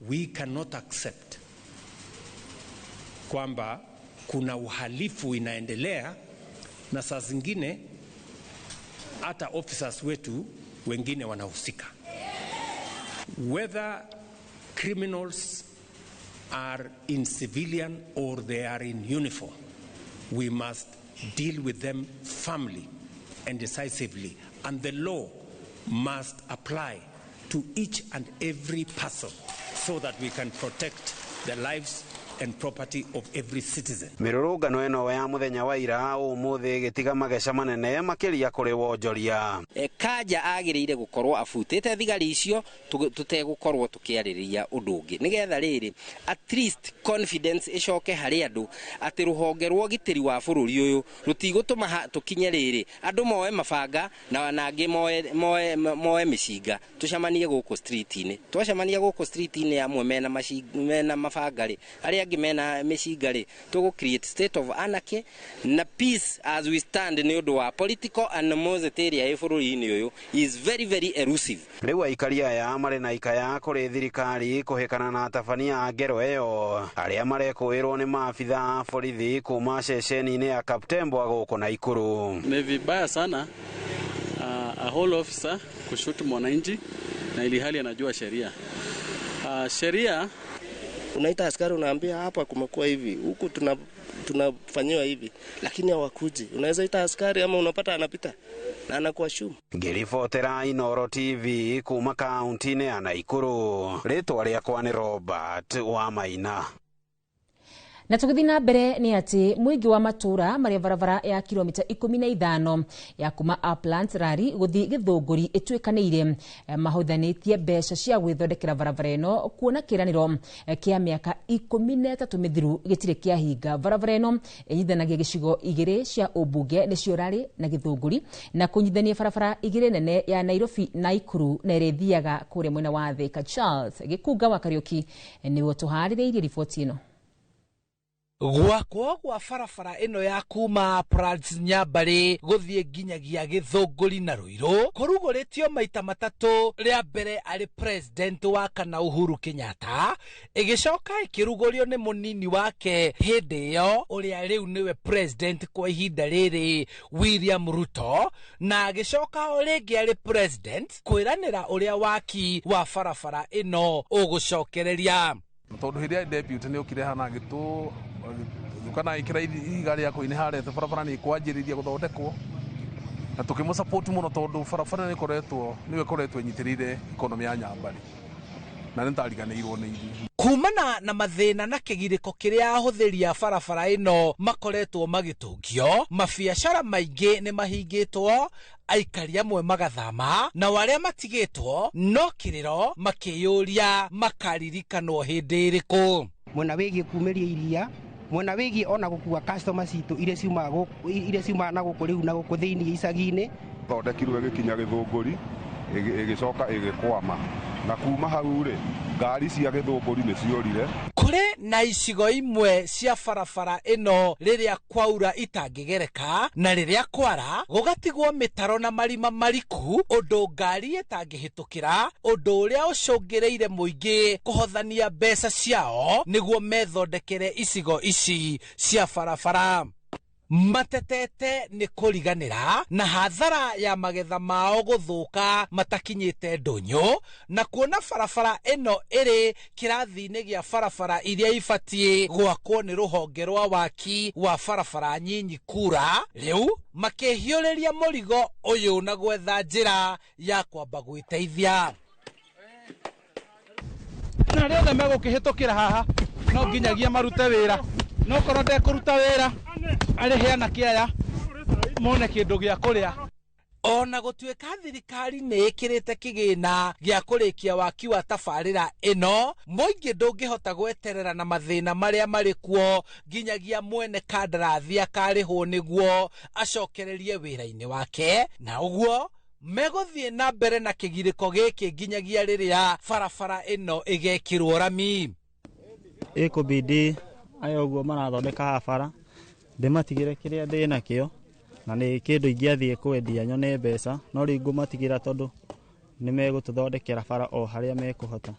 We cannot accept kwamba kuna uhalifu inaendelea na saa zingine hata officers wetu wengine wanahusika. Whether criminals are in civilian or they are in uniform, we must deal with them firmly and decisively, and the law must apply to each and every person so that we can protect the lives and property of every citizen. Mĩrũrũngano ĩno ya mũthenya wa ira ũmũthĩ ĩgĩtiga mageca manene makĩria kũrĩ wonjoria. Kanja agĩrĩire gũkorwo abutĩte thigari icio tũtegũkorwo tũkĩarĩrĩria ũndũ ũngĩ nĩgetha rĩrĩ at least confidence ĩcoke harĩ andũ atĩ rũhonge rwa ũgitĩri wa bũrũri ũyũ rũtigũtũma tũkinye rĩrĩ andũ moe mabanga na angĩ moe mĩcinga tũcemanie gũkũ street-inĩ. Twacemania gũkũ street-inĩ amwe mena mabanga rĩ, arĩa angĩ mena mĩcinga rĩ, tũgũ create state of anarchy na peace as we stand nĩ ũndũ wa political animosity ĩrĩa ĩ bũrũri-inĩ ũyũ is very very elusive. Rĩu aikari aya marĩ na ikaya kũrĩ thirikari kũhĩkana na atabania a ngero ĩyo arĩa marekũĩrwo nĩ maabitha a borithi kuma ceceni-inĩ ya Kaptembwa gũkũ Naikuru. Ni vibaya sana a whole officer kushutu mwananchi na ili hali anajua sheria. Sheria unaita askari unaambia hapa kumekuwa hivi, huku tunafanyiwa hivi, lakini hawakuji. Unaweza ita askari ama unapata anapita na anakuwa shumu. Ngĩribotera Inooro TV kuma kaunti-inĩ ya Naikuru, rĩtwa rĩakwa nĩ Robert wa Maina. Na tũgĩthiĩ na mbere nĩ atĩ mũingĩ wa matũra marĩa barabara ya kilomita 15 ya kuma Uplands Rari gũthiĩ Gĩthũngũri ĩtuĩkanĩire mahũthanĩtie mbeca cia gwĩthondekera barabara ĩno kuona kĩĩranĩro kĩa mĩaka 13 mĩthiru gĩtirĩ kĩahinga. Barabara ĩno ĩnyitithanagia gĩcigo igĩrĩ cia ũmbunge nĩcio Rari na Gĩthũngũri na kũnyitithania barabara igĩrĩ nene ya Nairobi Naikuru na ĩrĩa ĩthiaga kũrĩa mwena wa Thika. Charles Gĩkunga wa Kariũki nĩwe tũharĩrĩirie riboti ĩno. Gwakwo gwa barabara ĩno ya kuma Uplands Nyambarĩ gũthiĩ nginyagia Gĩthũngũri na Ruiru kũrugũrĩtio maita matatũ, rĩa mbere arĩ president wa kana Uhuru Kenyatta, ĩgĩcoka ĩkĩrugũrio nĩ mũnini wake hĩndĩ ĩyo ũrĩa rĩu nĩwe president kwa ihinda rĩrĩ William Ruto, na agĩcoka o rĩngĩ arĩ president kwĩranĩra ũrĩa waki wa barabara ĩno ũgũcokereria. Tondũ hĩndĩ ya deputy nĩ okire hana agĩtũ kana ikira ihiga rĩa kũinĩ harĩa barabara nĩ kwanjĩrĩria gũthondekwo na tũkĩmũ support mũno tondũ barabara nĩ ĩkoretwo nĩyo ĩkoretwo ĩnyitĩrĩire economy ya Nyambarĩ na nĩ tariganĩirwo nĩ ithuĩ. Kumana na mathĩna na kĩgirĩko kĩrĩa ahũthĩri a barabara ĩno makoretwo magĩtũngio, mabiacara maingĩ nĩ mahingĩtwo, aikari amwe magathama, na arĩa matigĩtwo no kĩrĩro makĩyũria makaririkanwo hĩndĩ ĩrĩkũ. Mwena wĩgiĩ kumĩria iria, mwena wĩgiĩ ona gũkua customer citũ iria ciumaga na gũkũ rĩu na gũkũ thĩinĩ icagi-inĩ. Thondekirwo ĩgĩkinya Gĩthũngũri ĩgĩcoka ĩgĩkwama na kuma hau rĩ ngari cia Gĩthũngũri nĩ ciorire. Kũrĩ na icigo imwe cia barabara ĩno rĩrĩa kwaura itangĩgereka na rĩrĩa kwara gũgatigwo mĩtaro na marima mariku ũndũ ngari ĩtangĩhĩtũkĩra, ũndũ ũrĩa ũcũngĩrĩire mũingĩ kũhothania mbeca ciao nĩguo methondekere icigo ici cia barabara. Matetete nĩ kũriganĩra na hathara ya magetha mao gũthũka matakinyĩte ndũnyũ, na kuona barabara ĩno ĩrĩ kĩrathi-inĩ gĩa barabara iria ibatiĩ gwakwo nĩ rũhonge rwa waki wa barabara nyinyi kura, rĩu makĩhiũrĩria mũrigo ũyũ na gwetha njĩra ya kwamba gwĩteithia. Na arĩa othe megũkĩhĩtũkĩra haha no nginyagia marute wĩra, no korwo ndekũruta wĩra arĩhe anake aya mone kĩndũ gĩa kũrĩa. Ona gũtuĩka thirikari nĩ ĩkĩrĩte kĩgĩna gĩa kũrĩkia waki wa tabarĩra ĩno, mũingĩ ndũngĩhota gweterera na mathĩna marĩa marĩ kuo nginyagia mwene kandarathi akarĩhwo nĩguo acokererie wĩra-inĩ wake, na ũguo megũthiĩ na mbere na kĩgirĩko gĩkĩ nginyagia rĩrĩa barabara ĩno ĩgekĩrwo rami. Ĩkũbidi aya ũguo marathondeka haha bara ndĩmatigĩre kĩrĩa ndĩ nakĩo, na nĩ kĩndũ ingĩathiĩ kwendia nyone mbeca, no rĩu ngũmatigĩra tondũ nĩ megũtũthondekera bara o harĩa mekũhota.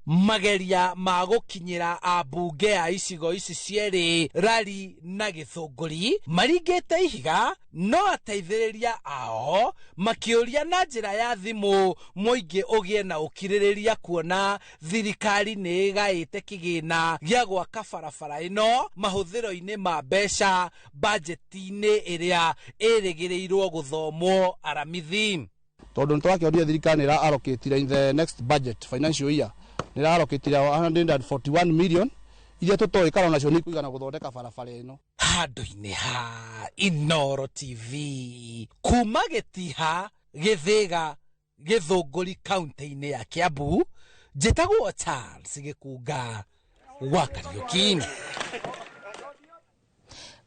Mageria ma gũkinyĩra ambunge a icigo ici cierĩ Rari na Gĩthũngũri maringĩte ihiga, no ateithĩrĩria ao makĩũria na njĩra ya thimũ mũingĩ ũgĩe na ũkirĩrĩria kuona thirikari nĩ ĩgaĩte kĩgĩna gĩa gwaka barabara ĩno mahũthĩro-inĩ ma mbeca bajeti-inĩ ĩrĩa ĩrĩgĩrĩirwo gũthomwo Aramithi. Tondũ nĩ twakĩonire thirikari nĩ ĩra allocate in the next budget financial year nĩ ĩra allocate 141 million iria tũtoĩ kana onacio nĩ ikũigana gũthondeka barabara ĩno. Handũ-inĩ ha Inooro TV kuma Gĩtiha, Gĩthĩga, Gĩthũngũri kaunti-inĩ ya Kiambu, njĩtagwo Charles Gĩkunga wa Kariũki.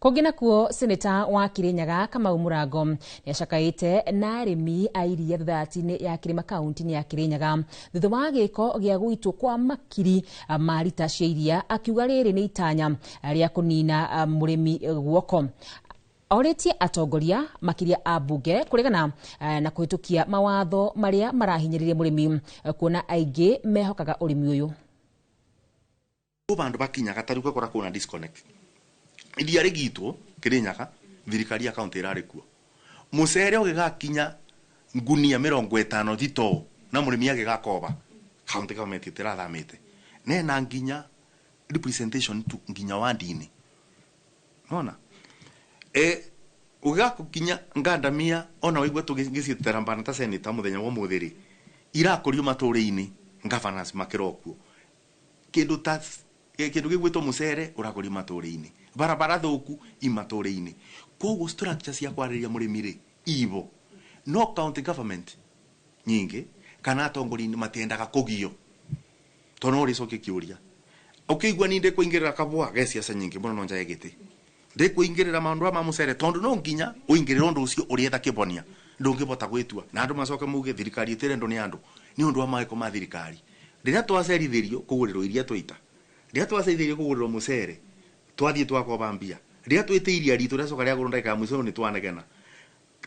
Kũngĩ nakuo, seneta wa Kirinyaga Kamau Mũrango nĩacakaĩte na arĩmi a iria thathati-inĩ ya Kĩrĩma kaunti-inĩ ya Kirinyaga thutha wa gĩko gĩa gũitwo kwa makiri ma rita cia iria, akiuga rĩrĩ nĩ itanya rĩa kũnina mũrĩmi guoko. Orĩtie atongoria makĩria a mbunge kũregana na kũhĩtũkia mawatho marĩa marahinyĩrĩria mũrĩmi, kuona aingĩ mehokaga ũrĩmi ũyũ. Bandu bakinyaga tari ugakora kuna disconnect. Iria rĩgitwo Kirinyaga thirikari ya kaunti ĩrarĩ kuo. Mũcere ũgĩgakinya ngunia 50 thitoo na mũrĩmi agĩgakoba kaunti government ĩtĩrathamĩte nena nginya representation tu nginya wandini nona ũgĩgakinya ngandamia ona waigua tũgĩciterambana ta senator mũthenya wa ũmũthĩ rĩ irakũrio matũũra-inĩ governors makĩrwo kuo kĩndũ ta kĩndũ gĩgwĩtwo mũcere ũrakũrio matũũra-inĩ barabara thũku imatũũra-inĩ koguo structure cia kwarĩria mũrĩmi rĩ ibo no county government nyingĩ kana atongoria matiendaga kũgio tondũ no ũrĩcokia kĩũria ũkĩigua ni ndĩkũingĩrĩra kabwa ge ciaca nyingĩ mũno no njae gĩtĩ ndĩkũingĩrĩra maũndũ ma mũcere tondũ no nginya ũingĩrĩre ũndũ ũcio ũrĩetha kĩbonia ndũngĩbota gwĩtua na andũ macoke muge thirikari ĩtĩrendwo nĩ andũ nĩ ũndũ wa mawĩko ma thirikari rĩrĩa twacerithĩrio kũgũrĩrwo iria twaita rĩrĩa twacerithĩrio kũgũrĩrwo mũcere twathiĩ twakoba mbia rĩrĩa twĩte iria ritũ rĩacoka rĩagũrwo ndagĩka ya mũico nĩ twanegena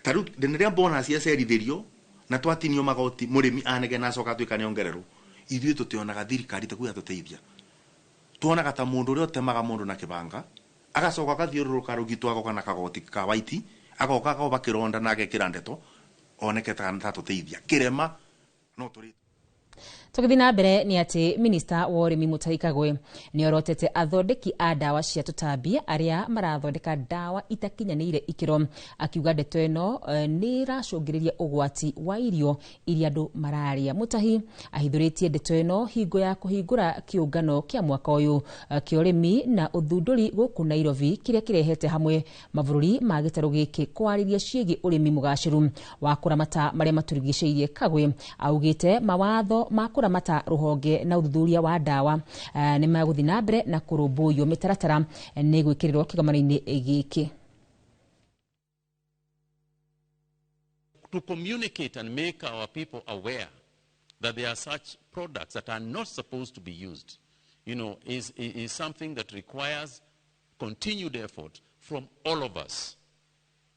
ta rĩu rĩrĩa bonus yacerithĩrio na twatinio magoti mũrĩmi anegena acoka atuĩka nĩongererwo ithuĩ tũtionaga thirikari ta yatũteithia tuonaga ta mũndũ ũrĩa ũtemaga mũndũ na kĩbanga agacoka agathiũrũrũka rũgito agoka na kagoti ka waiti agoka akoba kĩronda na agekĩra ndeto oneke ta tatũteithia kĩrema no tũrĩ. Tũgĩthiĩ na mbere nĩ atĩ minista wa ũrĩmi Mutahi Kagwe nĩ orotete athondeki a ndawa cia tũtambi arĩa marathondeka ndawa itakinyanĩire ikĩro, akiuga ndeto ĩno nĩ ĩracũngĩrĩria ũgwati wa irio iria andũ mararĩa. Mutahi ahithũrĩtie ndeto ĩno hingo ya kũhingũra kĩũngano kĩa mwaka ũyũ kĩa ũrĩmi na ũthundũri gũkũ Nairobi kĩrĩa kĩrehete hamwe mabũrũri ma gĩtarũ gĩkĩ kwarĩria ciĩgiĩ ũrĩmi mũgacĩru wa kũramata marĩa matũrigicĩirie. Kagwe augĩte mawatho ma kũramata rũhonge na ũthuthuria wa ndawa nĩ magũthiĩ na mbere na kũrũmbũiyo. Mĩtaratara nĩ gwĩkĩrĩrwo kĩgomano-inĩ gĩkĩ. To communicate and make our people aware that there are such products that are not supposed to be used, you know, is something that requires continued effort from all of us.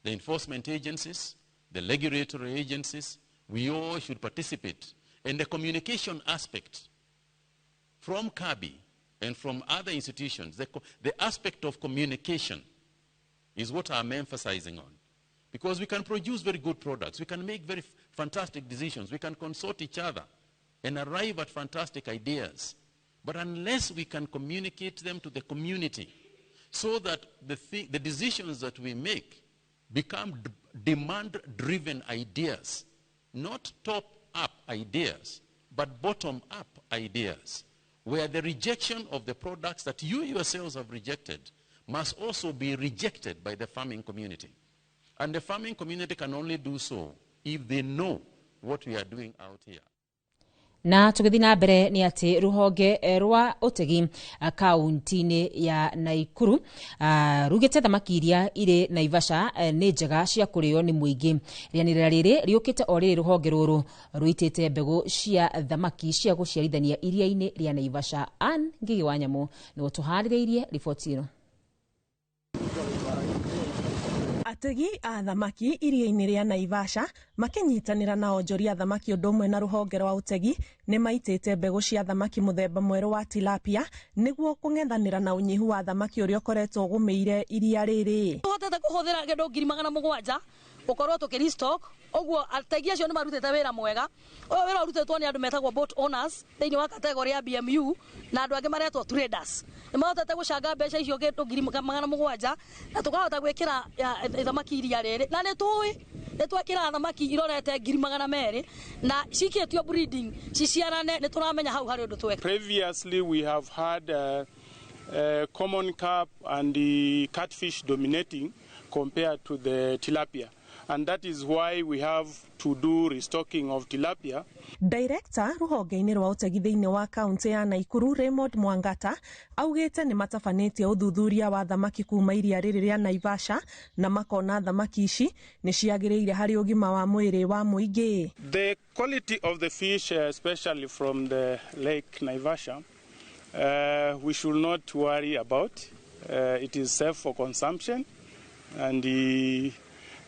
The enforcement agencies, the regulatory agencies, we all should participate. And the communication aspect from CABI and from other institutions, the aspect of communication is what I'm emphasizing on. Because we can produce very good products, we can make very fantastic decisions, we can consult each other and arrive at fantastic ideas. But unless we can communicate them to the community so that the decisions that we make become demand-driven ideas, not top-up ideas, but bottom-up ideas, where the rejection of the products that you yourselves have rejected must also be rejected by the farming community. And the farming community can only do so if they know what we are doing out here. Na tũgĩthiĩ na mbere nĩ atĩ rũhonge rwa ũtegi kaunti-inĩ ya Naikuru rugĩte thamaki iria irĩ Naivasha nĩ njega cia kũrĩo nĩ mũingĩ. Rĩanĩrĩra rĩrĩ rĩũkĩte o rĩrĩ rũhonge rũrũ rũitĩte mbegũ cia thamaki cia gũciarithania iria-inĩ rĩa Naivasha. Ann Ngigi wa Nyamũ nĩwe tũharĩrĩirie riboti ĩno. Ategi a thamaki iria-inĩ rĩa Naivasha makĩnyitanĩra na onjoria thamaki ũndũ ũmwe na rũhonge rwa ũtegi nĩ maitĩte mbegũ cia thamaki mũthemba mwerũ wa tilapia nĩguo kũng'ethanĩra na ũnyihu wa thamaki ũrĩa ũkoretwo ũgũmĩire iria rĩrĩ. Tũhotete kũhũthĩra kĩndũ 700,000 gũkorwo tũkĩ restock, ũguo ategi acio nĩ marutĩte wĩra mwega. Ũyũ wĩra ũrutĩtwo nĩ andũ metagwo boat owners thĩinĩ wa category ya BMU na andũ angĩ maretwo traders. Nĩ mahotete gũcanga mbeca icio kĩndũ 700,000 na tũkahota gwĩkĩra thamaki iria rĩrĩ, na nĩ tũĩ nĩ twekĩra thamaki irorete 200,000 na cikĩtio breeding ciciarane, nĩ tũramenya hau harĩ ũndũ tweka. Previously we have had common carp and the catfish dominating compared to the tilapia, and that is why we have to do restocking of tilapia. Director rũhonge-inĩ rwa ũtegi thĩinĩ wa kaunti ya Naikuru Raymond Mwangata augĩte nĩ matabanĩtie ũthuthuria wa thamaki kuma iria rĩrĩ rĩa Naivasha na makona thamaki ici nĩ ciagĩrĩire harĩ ũgima wa mwĩrĩ wa mũingĩ. The quality of the fish, especially from the Lake Naivasha, we should not worry about. It is safe for consumption, and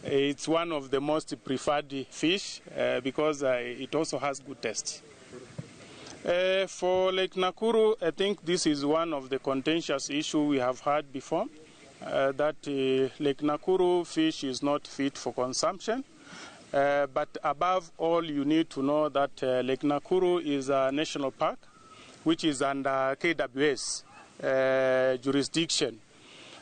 it's one of the most preferred fish because it also has good taste. For Lake Nakuru, I think this is one of the contentious issues we have had before, that Lake Nakuru fish is not fit for consumption. But above all, you need to know that Lake Nakuru is a national park, which is under KWS jurisdiction.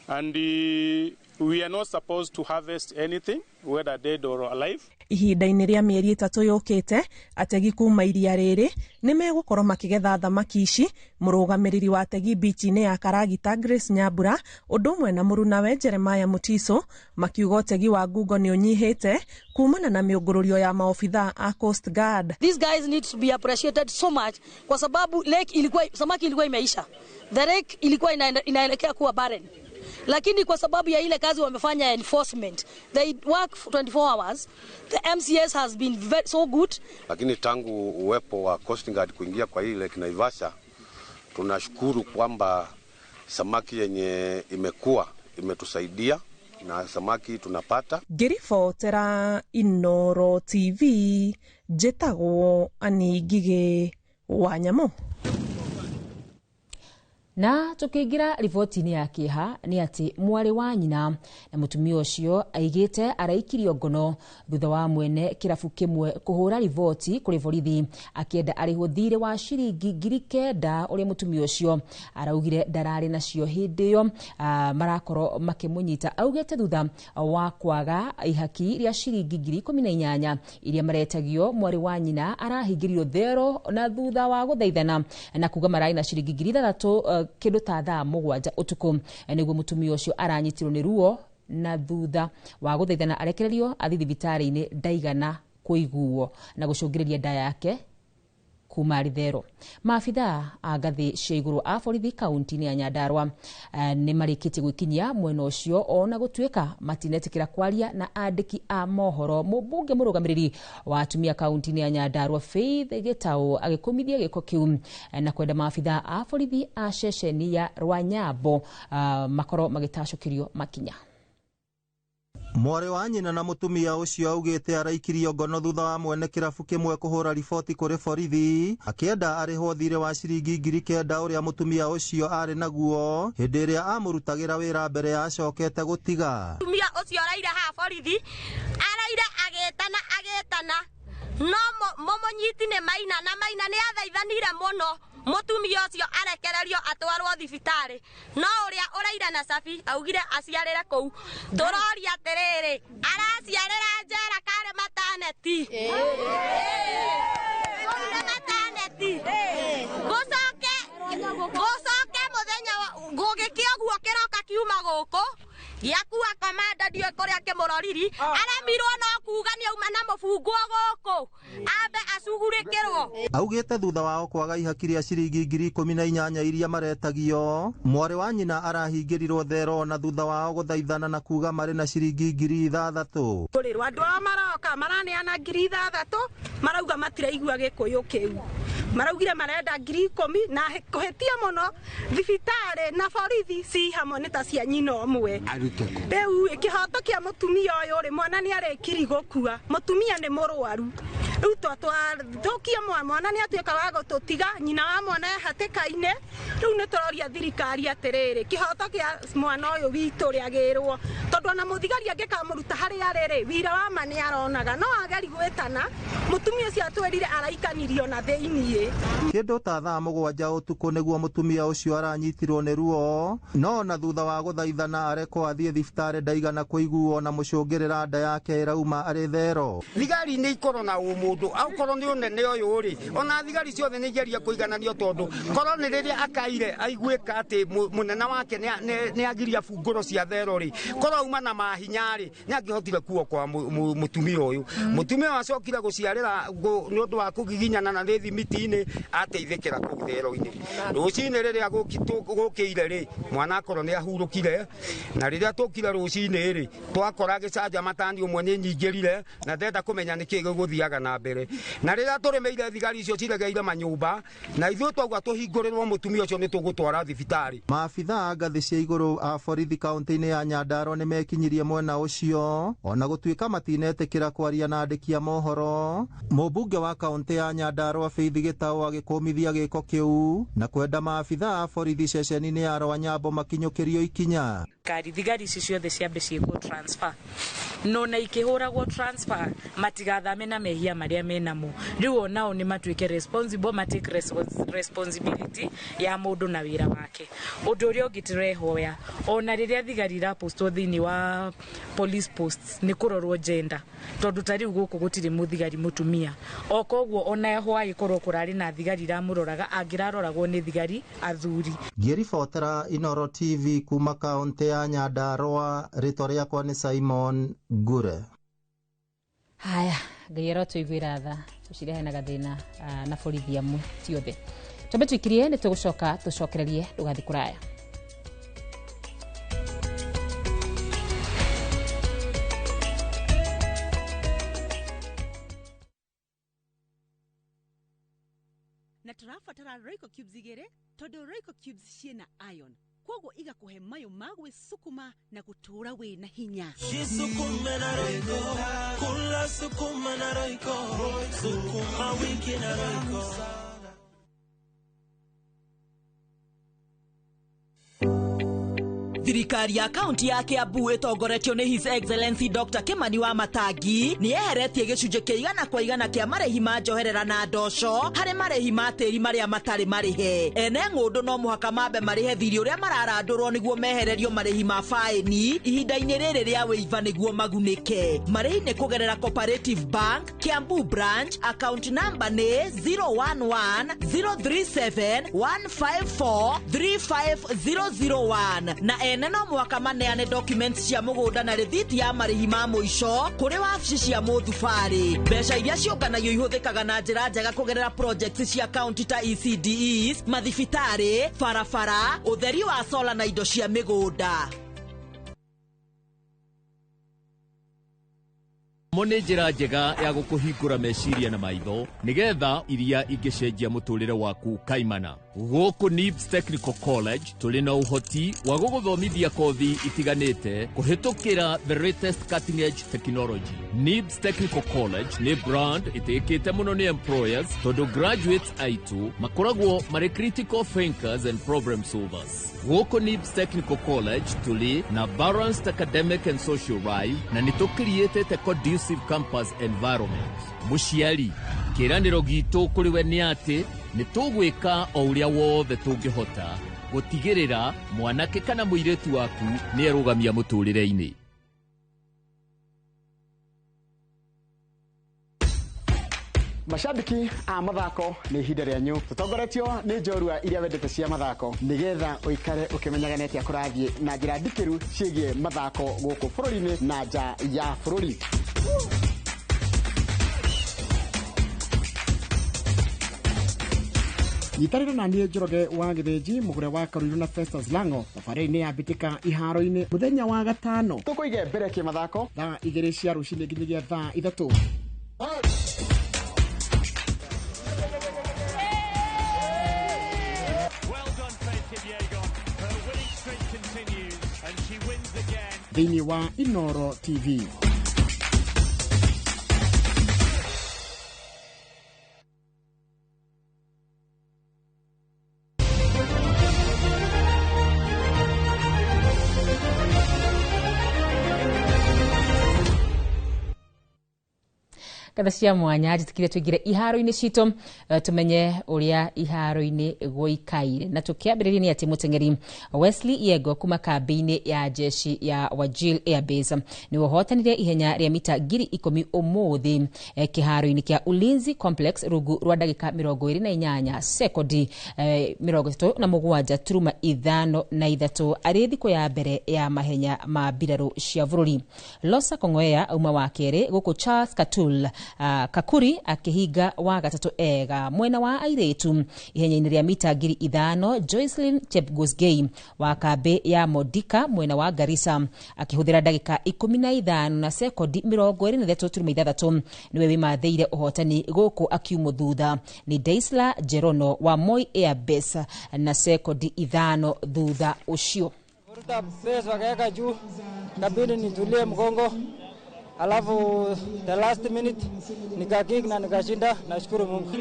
And we are not supposed to harvest anything, whether dead or alive. Ihinda-inĩ rĩa mĩeri 3 yũkĩte, ategi kuma iria rĩrĩ nĩ megũkorwo makĩgetha thamaki ici. Mũrũgamĩrĩri wa ategi bichi-inĩ ya Karagita Grace Nyambura ũndũ ũmwe na mũrunawe Jeremiah Mutiso makiuga ũtegi wa ngungo nĩ ũnyihĩte kumana na mĩũngũrũrio ya maobithaa a Coast Guard. These guys need to be appreciated so much kwa sababu lake ilikuwa, samaki ilikuwa imeisha. The lake ilikuwa inaelekea kuwa barren. Lakini kwa sababu ya ile kazi wamefanya enforcement, they work 24 hours. The MCS has been very, so good. Lakini tangu uwepo wa Coast Guard kuingia kwa hii Lake Naivasha, tunashukuru kwamba samaki yenye imekuwa imetusaidia na samaki tunapata. Ngĩribotera Inoro TV, njĩtagwo Annie Ngigĩ wa Nyamũ. Na tukiingira riboti-inĩ ya kĩeha nĩ atĩ mwarĩ wa nyina na mũtumia ũcio aigĩte araikirio ngono thutha wa mwene kĩrabu kĩmwe kũhũra riboti kũrĩ borithi akĩenda arĩhwo thirĩ wa ciringi 9,000 ũrĩa mũtumia ũcio araugire ndararĩ nacio hĩndĩ ĩyo marakorwo makĩmũnyita. Augĩte thutha wa kwaga ihaki rĩa ciringi 18,000 iria maretagio, mwarĩ wa nyina arahingĩrio thero na thutha wa gũthaithana na kuga mararĩ na ciringi 3,000 kĩndũ ta thaa 7 ũtukũ nĩguo mũtumia ũcio aranyitirwo nĩ ruo na thutha wa gũthaithana arekererio athiĩ thibitarĩ-inĩ ndaigana kũiguo na gũcũngĩrĩria nda yake kuma rithero. Maabithaa a ngathĩ cia igũrũ a borithi kaunti-inĩ ya Nyandarua nĩ marĩkĩtie gwĩkinyia mwena ũcio ona gũtuĩka matinetĩkĩra kwaria na andĩki a mohoro. Mũmbunge mũrũgamĩrĩri wa atumia kaunti-inĩ ya Nyandarua Faith Gĩtaũ agĩkũmithia gĩko kĩu na kwenda maabithaa a borithi a ceceni ya Rwanyambo makorwo magĩtacũkĩrio makinya. Mwarĩ wa nyina na mũtumia ũcio augĩte araikirio ngono thutha wa mwene kĩrabu kĩmwe kũhũra riboti kũrĩ borithi akĩenda arĩhwo thirĩ wa ciringi 9,000 ũrĩa mũtumia ũcio arĩ naguo hĩndĩ ĩrĩa amũrutagĩra wĩra mbere ya acokete gũtiga. Mũtumia ũcio araire haha borithi, araire agĩtana agĩtana, no mũmũnyiti nĩ Maina na Maina nĩ athaithanire mũno mũtumia ũcio arekererio atwarwo thibitarĩ, no ũrĩa ũraire na cabi augire aciarĩre kũu. Tũroria atĩrĩrĩ, araciarĩra njera karĩ mataneti? Kũu nĩ mataneti. Gũcoke mũthenya gũgĩkĩa ũguo kĩroka kiuma gũkũ Gĩakua kamanda ndiũĩ kũrĩa kĩmũroriri aremirwo no kuga nĩ auma na mũbungwo gũkũ ambe acugurĩkĩrwo. Augĩte thutha wao kwaga ihaki rĩa ciringi 18,000 iria maretagio, mwarĩ wa nyina arahingĩrirwo thero na thutha wao gũthaithana na kuga marĩ na ciringi 6,000. Kũrĩrwo andũ ao maroka maraneana 6,000 marauga matiraigua gĩkũyũ kĩu, maraugire marenda 10,000 na kũhĩtia mũno thibitarĩ na borithi ci hamwe nĩ ta cia nyina ũmwe. Rĩu kĩhoto kĩa mũtumia ũyũ rĩ, mwana nĩ arĩkiri gũkua, mũtumia nĩ mũrwaru, rĩu twatũkia mwana nĩ atuĩka wa gũtũtiga, nyina wa mwana e hatĩka-inĩ. Rĩu nĩ tũroria thirikari atĩrĩrĩ, kĩhoto kĩa mwana ũyũ witũ rĩagĩrwo, tondũ ona mũthigari angĩkamũruta harĩa arĩ rĩ, wira wa ma nĩ aronaga, no ageri gwĩtana. Mũtumia ũcio atwĩrire araikanirio na thĩiniĩ. Kĩndũ ta thaa 7 ũtukũ nĩguo mũtumia ũcio aranyitirwo nĩ ruo, no na thutha wa gũthaithana arekwo athiĩ thibitarĩ ndaigana kũiguo na mũcũngĩrĩra nda yake ĩrauma arĩ thero. Thigari nĩ ikorwo na ũmũndũ, akorwo nĩ ũnene ũyũ rĩ, ona thigari ciothe nĩ igeria kũigananio, tondũ korwo nĩ rĩrĩa akaire aiguĩka atĩ mũnene wake nĩ agiria bungũro cia thero rĩ, korwo auma na mahinya rĩ, nĩ angĩhotire kuokoa mũtumia ũyũ. Mũtumia ũyũ acokire gũciarĩra nĩ ũndũ wa kũgiginyana na nĩ thimiti-inĩ, ateithĩkĩra kũu thero-inĩ. Rũcinĩ rĩrĩa gũkĩire rĩ, mwana akorwo nĩ ahurũkire, na rĩrĩa tũkire rũcinĩ rĩ, twakora gĩcanja matani ũmwe nĩ nyingĩrire na ndenda kũmenya nĩkĩ gĩgũthiaga na mbere. Na rĩrĩa tũrĩmĩire thigari icio ciregeire manyũmba, na ithuĩ twauga tũhingũrĩrwo mũtumia ũcio nĩ tũgũtwara thibitarĩ. Maabitha a ngathĩ cia igũrũ a borithi kaunti-inĩ ya Nyandarua nĩ mekinyirie mwena ũcio, ona gũtuĩka matinetĩkĩra kwaria na andĩki a mohoro. Mũmbunge wa kaunti ya Nyandarua Faith Gĩtaũ agĩkũmithia gĩko kĩu na kwenda maabitha a borithi ceceni-inĩ ya Rwanyambo makinyũkĩrio ikinya. Thigari ici ciothe ciambe ciĩkwo transfer, no na ikĩhũragwo transfer matigathame na mehia marĩa menamo. Rĩu onao nĩ matuĩke responsible, matake responsibility ya mũndũ na wĩra wake. Ũndũ ũrĩa ũngĩ tũrehoya, ona rĩrĩa thigari irapostwo thĩinĩ wa police posts nĩ kũrorwo gender, tondũ ta rĩu gũkũ gũtirĩ mũthigari mũtumia, o koguo ona ho agĩkorwo kũrarĩ na thigari iramũroraga, angĩraroragwo nĩ thigari athuri. Ngĩribotera Inoro TV kuma kaunti ya Nyandarua, rĩtwa rĩakwa nĩ Simon Ngure. Haya, Ngai arotũiguĩra tha, tũcirehe hena gathĩna na borithi amwe ti othe. Twambe tũikirie, nĩ tũgũcoka tũcokererie, ndũgathiĩ kũraya. Na tũrabatara Royco cubes 2, tondũ Royco cubes ciĩna iron, koguo igakũhe mayũ ma gwĩcukuma na gũtũũra wĩna hinya. Jisukume na Royco, kula sukuma na Royco, sukuma wiki na Royco. Thirikari ya kaunti ya Kiambu ĩtongoretio nĩ His Excellency Dr. Kimani wa Matangi nĩ yeheretie gĩcunjĩ kĩa 100% kĩa marĩhi ma njoherera na ndoco harĩ marĩhi ma tĩri marĩa matarĩ marĩhe. Ene ng'ũndũ no mũhaka mambe marĩhe thirĩ ũrĩa mararandũrwo nĩguo mehererio marĩhi ma faĩni ihinda-inĩ rĩrĩ rĩa wĩiva nĩguo magunĩke. Marĩhi nĩ kũgerera Cooperative Bank Kiambu branch, account number nĩ 011 037 154 35001 na ene no mũhaka maneane documents cia mũgũnda na rĩthiti ya marĩhi ma mũico kũrĩ wabici cia mũthubarĩ. Mbeca iria ciũnganagio ihũthĩkaga na njĩra njega kũgerera projects cia county ta ECDEs, mathibitarĩ, barabara, ũtheri wa sola na indo cia mĩgũnda. Mo nĩ njĩra njega ya gũkũhingũra meciria na maitho nĩgetha iria ingĩcenjia mũtũrĩre waku kaimana. Gũkũ NIBS Technical College tũrĩ na ũhoti wa gũgũthomithia kothi itiganĩte kũhĩtũkĩra the latest cutting edge technology. NIBS Technical College nĩ brand ĩtĩkĩte mũno nĩ employers tondũ graduates aitũ makoragwo marĩ critical thinkers and problem solvers. Gũkũ NIBS Technical College tũrĩ na balanced academic and social life na nĩ tũkiriĩtĩte conducive campus environment. Mũciari, kĩĩranĩro gitũ kũrĩ we nĩ atĩ nĩ tũgwĩka o ũrĩa wothe tũngĩhota gũtigĩrĩra mwanake kana mũirĩtu waku nĩ erũgamia mũtũrĩre-inĩ. Mashabiki a mathako, nĩ ihinda rĩanyu. Tũtongoretio nĩ njorua iria wendete cia mathako, nĩgetha ũikare ũkĩmenyaga nĩ atĩa kũrathiĩ na njĩra ndikĩru ciĩgiĩ mathako gũkũ bũrũri-inĩ na nja ya bũrũri. Nyitanĩra na niĩ Njoroge wa Gĩthĩnji, mũgũre wa Karuiru na Festus Lango, thabarĩ-inĩ ya mbĩtĩka iharo-inĩ mũthenya wa gatano. Tũkũige mbere kĩmathako thaa 2 cia rũcinĩ nginyagia thaa 3. Thĩinĩ wa Inoro TV. Ngatha cia mwanya njĩtĩkire tũingĩre iharo-inĩ citũ, tumenye ũrĩa iharo-inĩ gũikaire. Na tũkĩambĩrĩria nĩ atĩ mũteng'eri Wesley Yego kuma kambĩ-inĩ ya jeshi ya Wajir Air Base nĩwe ũhotanire ihenya rĩa mita 10,000 ũmũthĩ kĩharo-inĩ kĩa Ulinzi Complex rungu rwa ndagĩka 28 sekondi 37 turuma 53 arĩ thikũ ya mbere ya mahenya ma mbirarũ cia bũrũri. Losa Kong'oea auma wa kerĩ, gũkũ Charles Katul Kakuri akĩhinga wa gatatũ ega. Mwena wa airĩtu ihenya-inĩ rĩa mita 5,000, Joycelyn Chepgosgei wa kambĩ ya Modika mwena wa Garissa akĩhũthĩra ndagĩka 15 na sekondi 23.6 nĩwe wĩmathĩire ũhotani, gũkũ akiumwo thutha nĩ Daisla Jerono wa Moi Air Base na sekondi 5 thutha ũcio. Vuruta press wakaweka juu, kabidi nitulie mgongo, alafu the last minute nikakick na nikashinda. Nashukuru Mungu.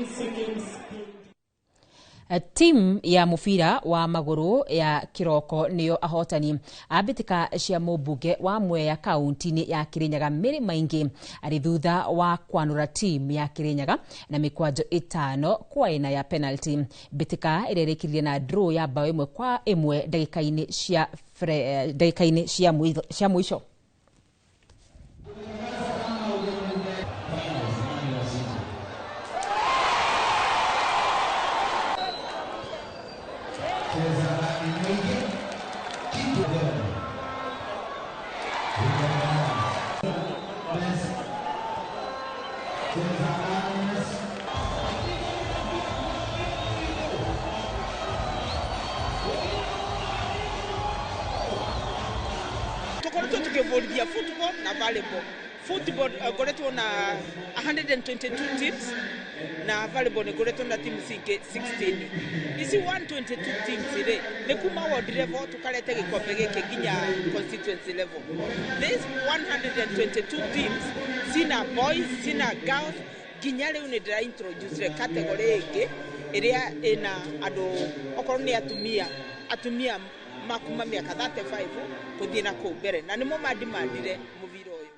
Timu ya mũbira wa magũrũ ya Kĩroko nĩyo ahotani a mbĩtĩka cia mũmbunge wa Mwea kaunti-inĩ ya Kĩrĩnyaga Mary Maingi, arĩ thutha wa kwanũra timu ya Kĩrĩnyaga na mĩkwanjo 5 kwa ĩna ya penalty. Mbĩtĩka ĩrĩa ĩrĩkĩrire na draw ya bao 1-1 ndagĩka-inĩ cia mũico. Tukoretwo tukivurithia football na volleyball. Football ngoretwo na 122 teams na volleyball ngoretwo na teams ingĩ 16. Ici 122 teams rĩ nĩ kuma ward level tukarete gĩkombe gĩkĩ nginya constituency level. These 122 teams cina boys, cina girls, nginya rĩu nĩ ndĩra introduce category ĩngĩ ĩrĩa ĩna andũ okorwo nĩ atumia makuma mĩaka 35 kũthiĩ na kũu mbere, na nĩmo mandimandire mũbira ũyũ.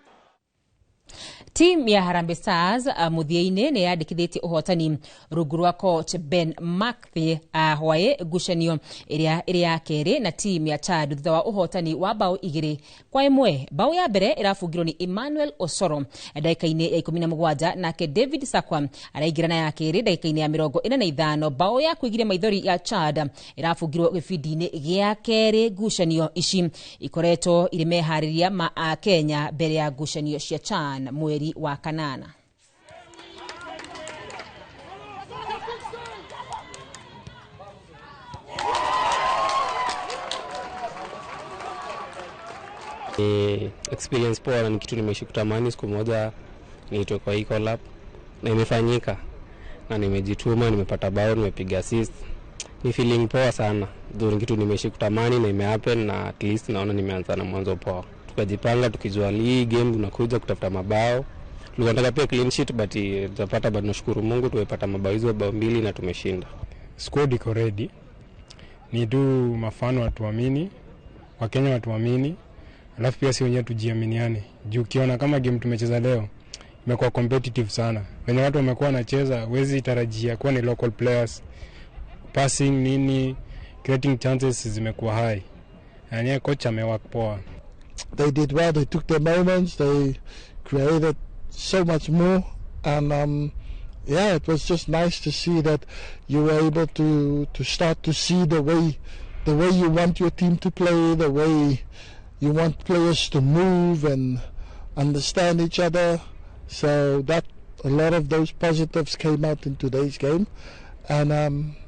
Timu ya Harambee Stars mũthia-inĩ nĩ yandĩkithĩtie ũhotani rungu rwa coach Ben McCarthy hwaĩ ngucanio ĩrĩa ĩrĩ ya kerĩ na timu ya Chad thutha wa ũhotani wa bao 2-1. Bao ya mbere ĩrabungirwo nĩ Emmanuel Osoro ndagĩka-inĩ ya 17, nake David Sakwa araingĩra na ya kerĩ ndagĩka-inĩ ya 45. Bao ya kũigiria maithori ya Chad ĩrabungirwo gĩbindi-inĩ gĩa kerĩ. Ngucanio ici ikoretwo irĩ meharĩria ma Kenya mbere ya ngucanio cia CHAN mweri wa kanana. Ni experience poa na ni kitu nimeishi kutamani siku moja niitwe kwa hii collab, na imefanyika na nimejituma, nimepata bao, nimepiga assist. Ni feeling poa sana. Ndio kitu nimeishi kutamani na imehappen, na at least naona nimeanza na mwanzo poa. Tukajipanga tukijua hii game tunakuja kutafuta mabao. Tulikuwa tunataka pia clean sheet but tutapata, but nashukuru Mungu tumepata mabao hizo bao 2 na tumeshinda. Squad iko ready. Ni tu mafano watuamini, Wakenya watuamini, alafu pia si wenyewe tujiaminiane. Juu ukiona kama game tumecheza leo imekuwa competitive sana. Wenye watu wamekuwa wanacheza, huwezi tarajia kuwa ni local players. Passing nini, creating chances zimekuwa high. Na coach amework poa. They did well. They took their moments. They created so much more, and Yeah, it was just nice to see that you were able to start to see the way you want your team to play, the way you want players to move and understand each other. So that a lot of those positives came out in today's game, and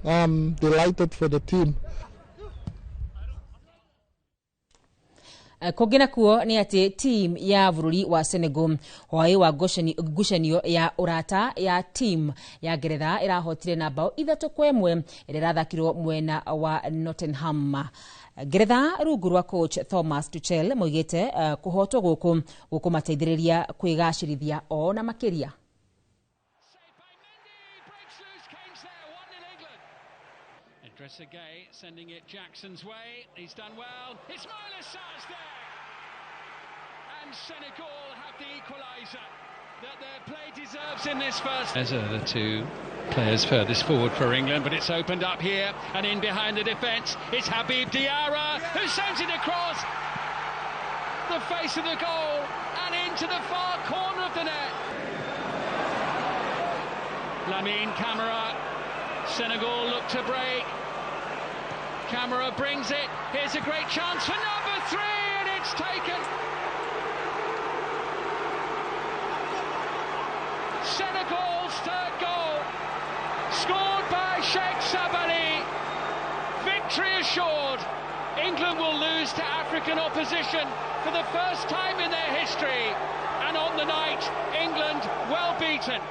I'm delighted for the team. Kũngĩ nakuo nĩ atĩ team ya bũrũri wa Senegal hwaĩ wa ngucanio ya ũrata ya team ya Ngeretha ĩrahotire na bao 3-1 ĩrĩa ĩrathakirwo mwena wa Nottingham. Ngeretha rungu rwa coach Thomas Tuchel moigĩte kũhotwo gũkũ gũkũmateithĩrĩria kwĩgacĩrithia o na makĩria. Idrissa Gueye sending it Jackson's way. He's done well. Ismaila Sarr's there. And Senegal have the equaliser that their play deserves in this first. There's the two players furthest forward for England, but it's opened up here and in behind the defence. It's Habib Diarra who sends it across the face of the goal and into the far corner of the net. Lamine Camara. Senegal look to break. Camara brings it. Here's a great chance for number 3, and it's taken. Senegal's third goal, scored by Cheikh Sabaly. Victory assured. England will lose to African opposition for the first time in their history. And on the night, England well beaten.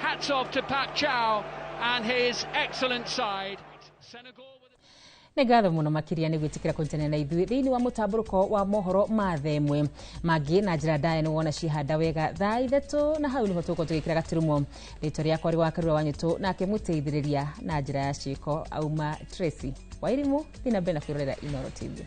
Hats off to Pape Thiaw and his excellent side. Senegal. Nĩ ngatho mũno makĩria nĩ gwĩtĩkĩra kũnyitanĩra na ithuĩ thĩinĩ wa mũtambũrũko wa mohoro ma thaa ĩmwe. Mangĩ na njĩra ndaya nĩ wona cihanda wega thaa 3, na hau nĩho tũgũkorwo tũgĩkĩra gaturumo. Rĩtwa rĩakwa rĩ wa Karura wa Nyũtũ, nake mũteithĩrĩria na njĩra ya ciĩko auma Tracy Wairimũ. Thiĩ na mbere na kwĩrorera Inooro TV.